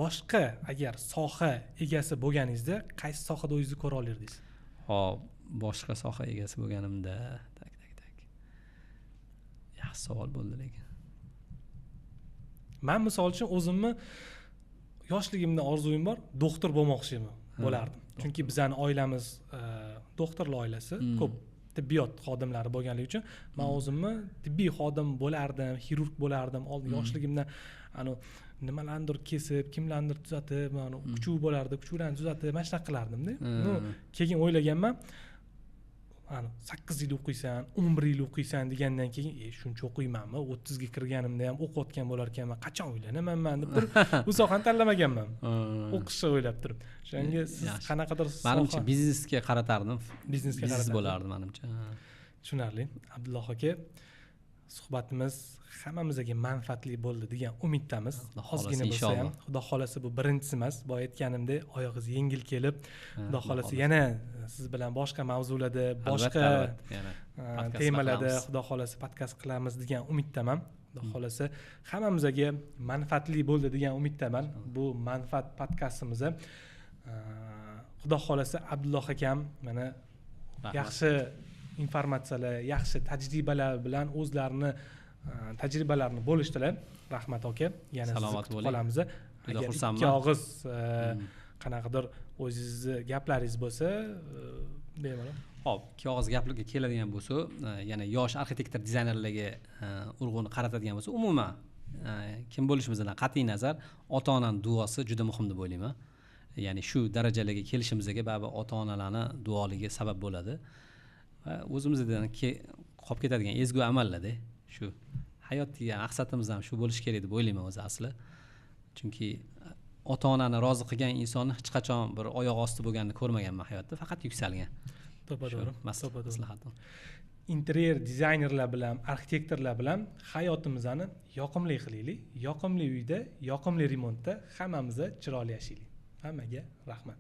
Boshqa agar soha egasi bo'lganingizda qaysi sohada o'zingizni ko'ra olardingiz? Xo'p, boshqa soha egasi bo'lganimda, tak. Yaxshi savol bo'ldi lekin. Men misol uchun o'zimni yoshligimda orzuyim bor, doktor bo'lmoqchi bo'lardim. Chunki bizning oilamiz doktorlar oilasi, ko'p tibbiyot xodimlari bo'lganligi uchun men o'zimni tibbiy xodim bo'lardim, xirurg bo'lardim. Oldin yoshligimda anu nimalarnidir kesib, kimlarnidir tuzatib, mana kuchuv bo'lardi, kuchuvlarni tuzatib, mana shunaqa qilardim-da. Keyin o'ylaganman, ana 8 yil o'qiysan, 11 yil o'qiysan degandan keyin, shuncha o'qiymanmi? 30 ga kirganimda ham o'qiyotgan bo'lar ekanman, qachon uylanaman man deb turib, bu sohani tanlamaganman. O'qishni o'ylab turib. O'shanga siz qanaqadir manimcha biznesga qaratardim. Biznesga biznes bo'lardi manimcha. Tushunarli. Abdulloh aka, suhbatimiz hammamizga manfaatli bo'ldi degan umiddamiz. Ozgina bo'lsa ham, xudo xolasa bu birinchisi emas. Boya aytganimdek, oyog'ingiz yengil kelib, xudo xolasa yana siz bilan boshqa mavzularda, boshqa temalarda xudo xolasa podkast qilamiz degan umiddaman. Xudo xolasa hammamizga manfaatli bo'ldi degan umiddaman. Bu manfaat podkastimiz. Xudo xolasa Abdulloh akam mana yaxshi informatsiyalar, yaxshi tajribalar bilan o'zlarini tajribalarini bo'lishdilar. Rahmat aka. Yana sizni kutib qolamiz. Agar ikki og'iz qanaqadir o'zingizni gaplaringiz bo'lsa, bemalol. Xo'p, ikki og'iz gaplarga keladigan bo'lsa, yana yosh arxitektor dizaynerlarga urg'uni qaratadigan bo'lsa, umuman kim bo'lishimizdan qat'iy nazar, ota-onaning duosi juda muhim deb o'ylayman. Ya'ni shu darajalarga kelishimizga baribir ota-onalarning duoligi sabab bo'ladi. Va o'zimizdan qolib ketadigan ezgu amallarda shu hayotdagi maqsadimiz ham shu bo'lishi kerak deb o'ylayman o'zi asli. Chunki ota-onani rozi qilgan insonni hech qachon bir oyoq osti bo'lganini ko'rmaganman hayotda, faqat yuksalgan. To'ppa-to'g'ri. Maslahatim. Interyer dizaynerlar bilan, arxitektorlar bilan hayotimizni yoqimli qilaylik. Yoqimli uyda, yoqimli remontda hammamiz chiroyli yashaylik. Hammaga rahmat.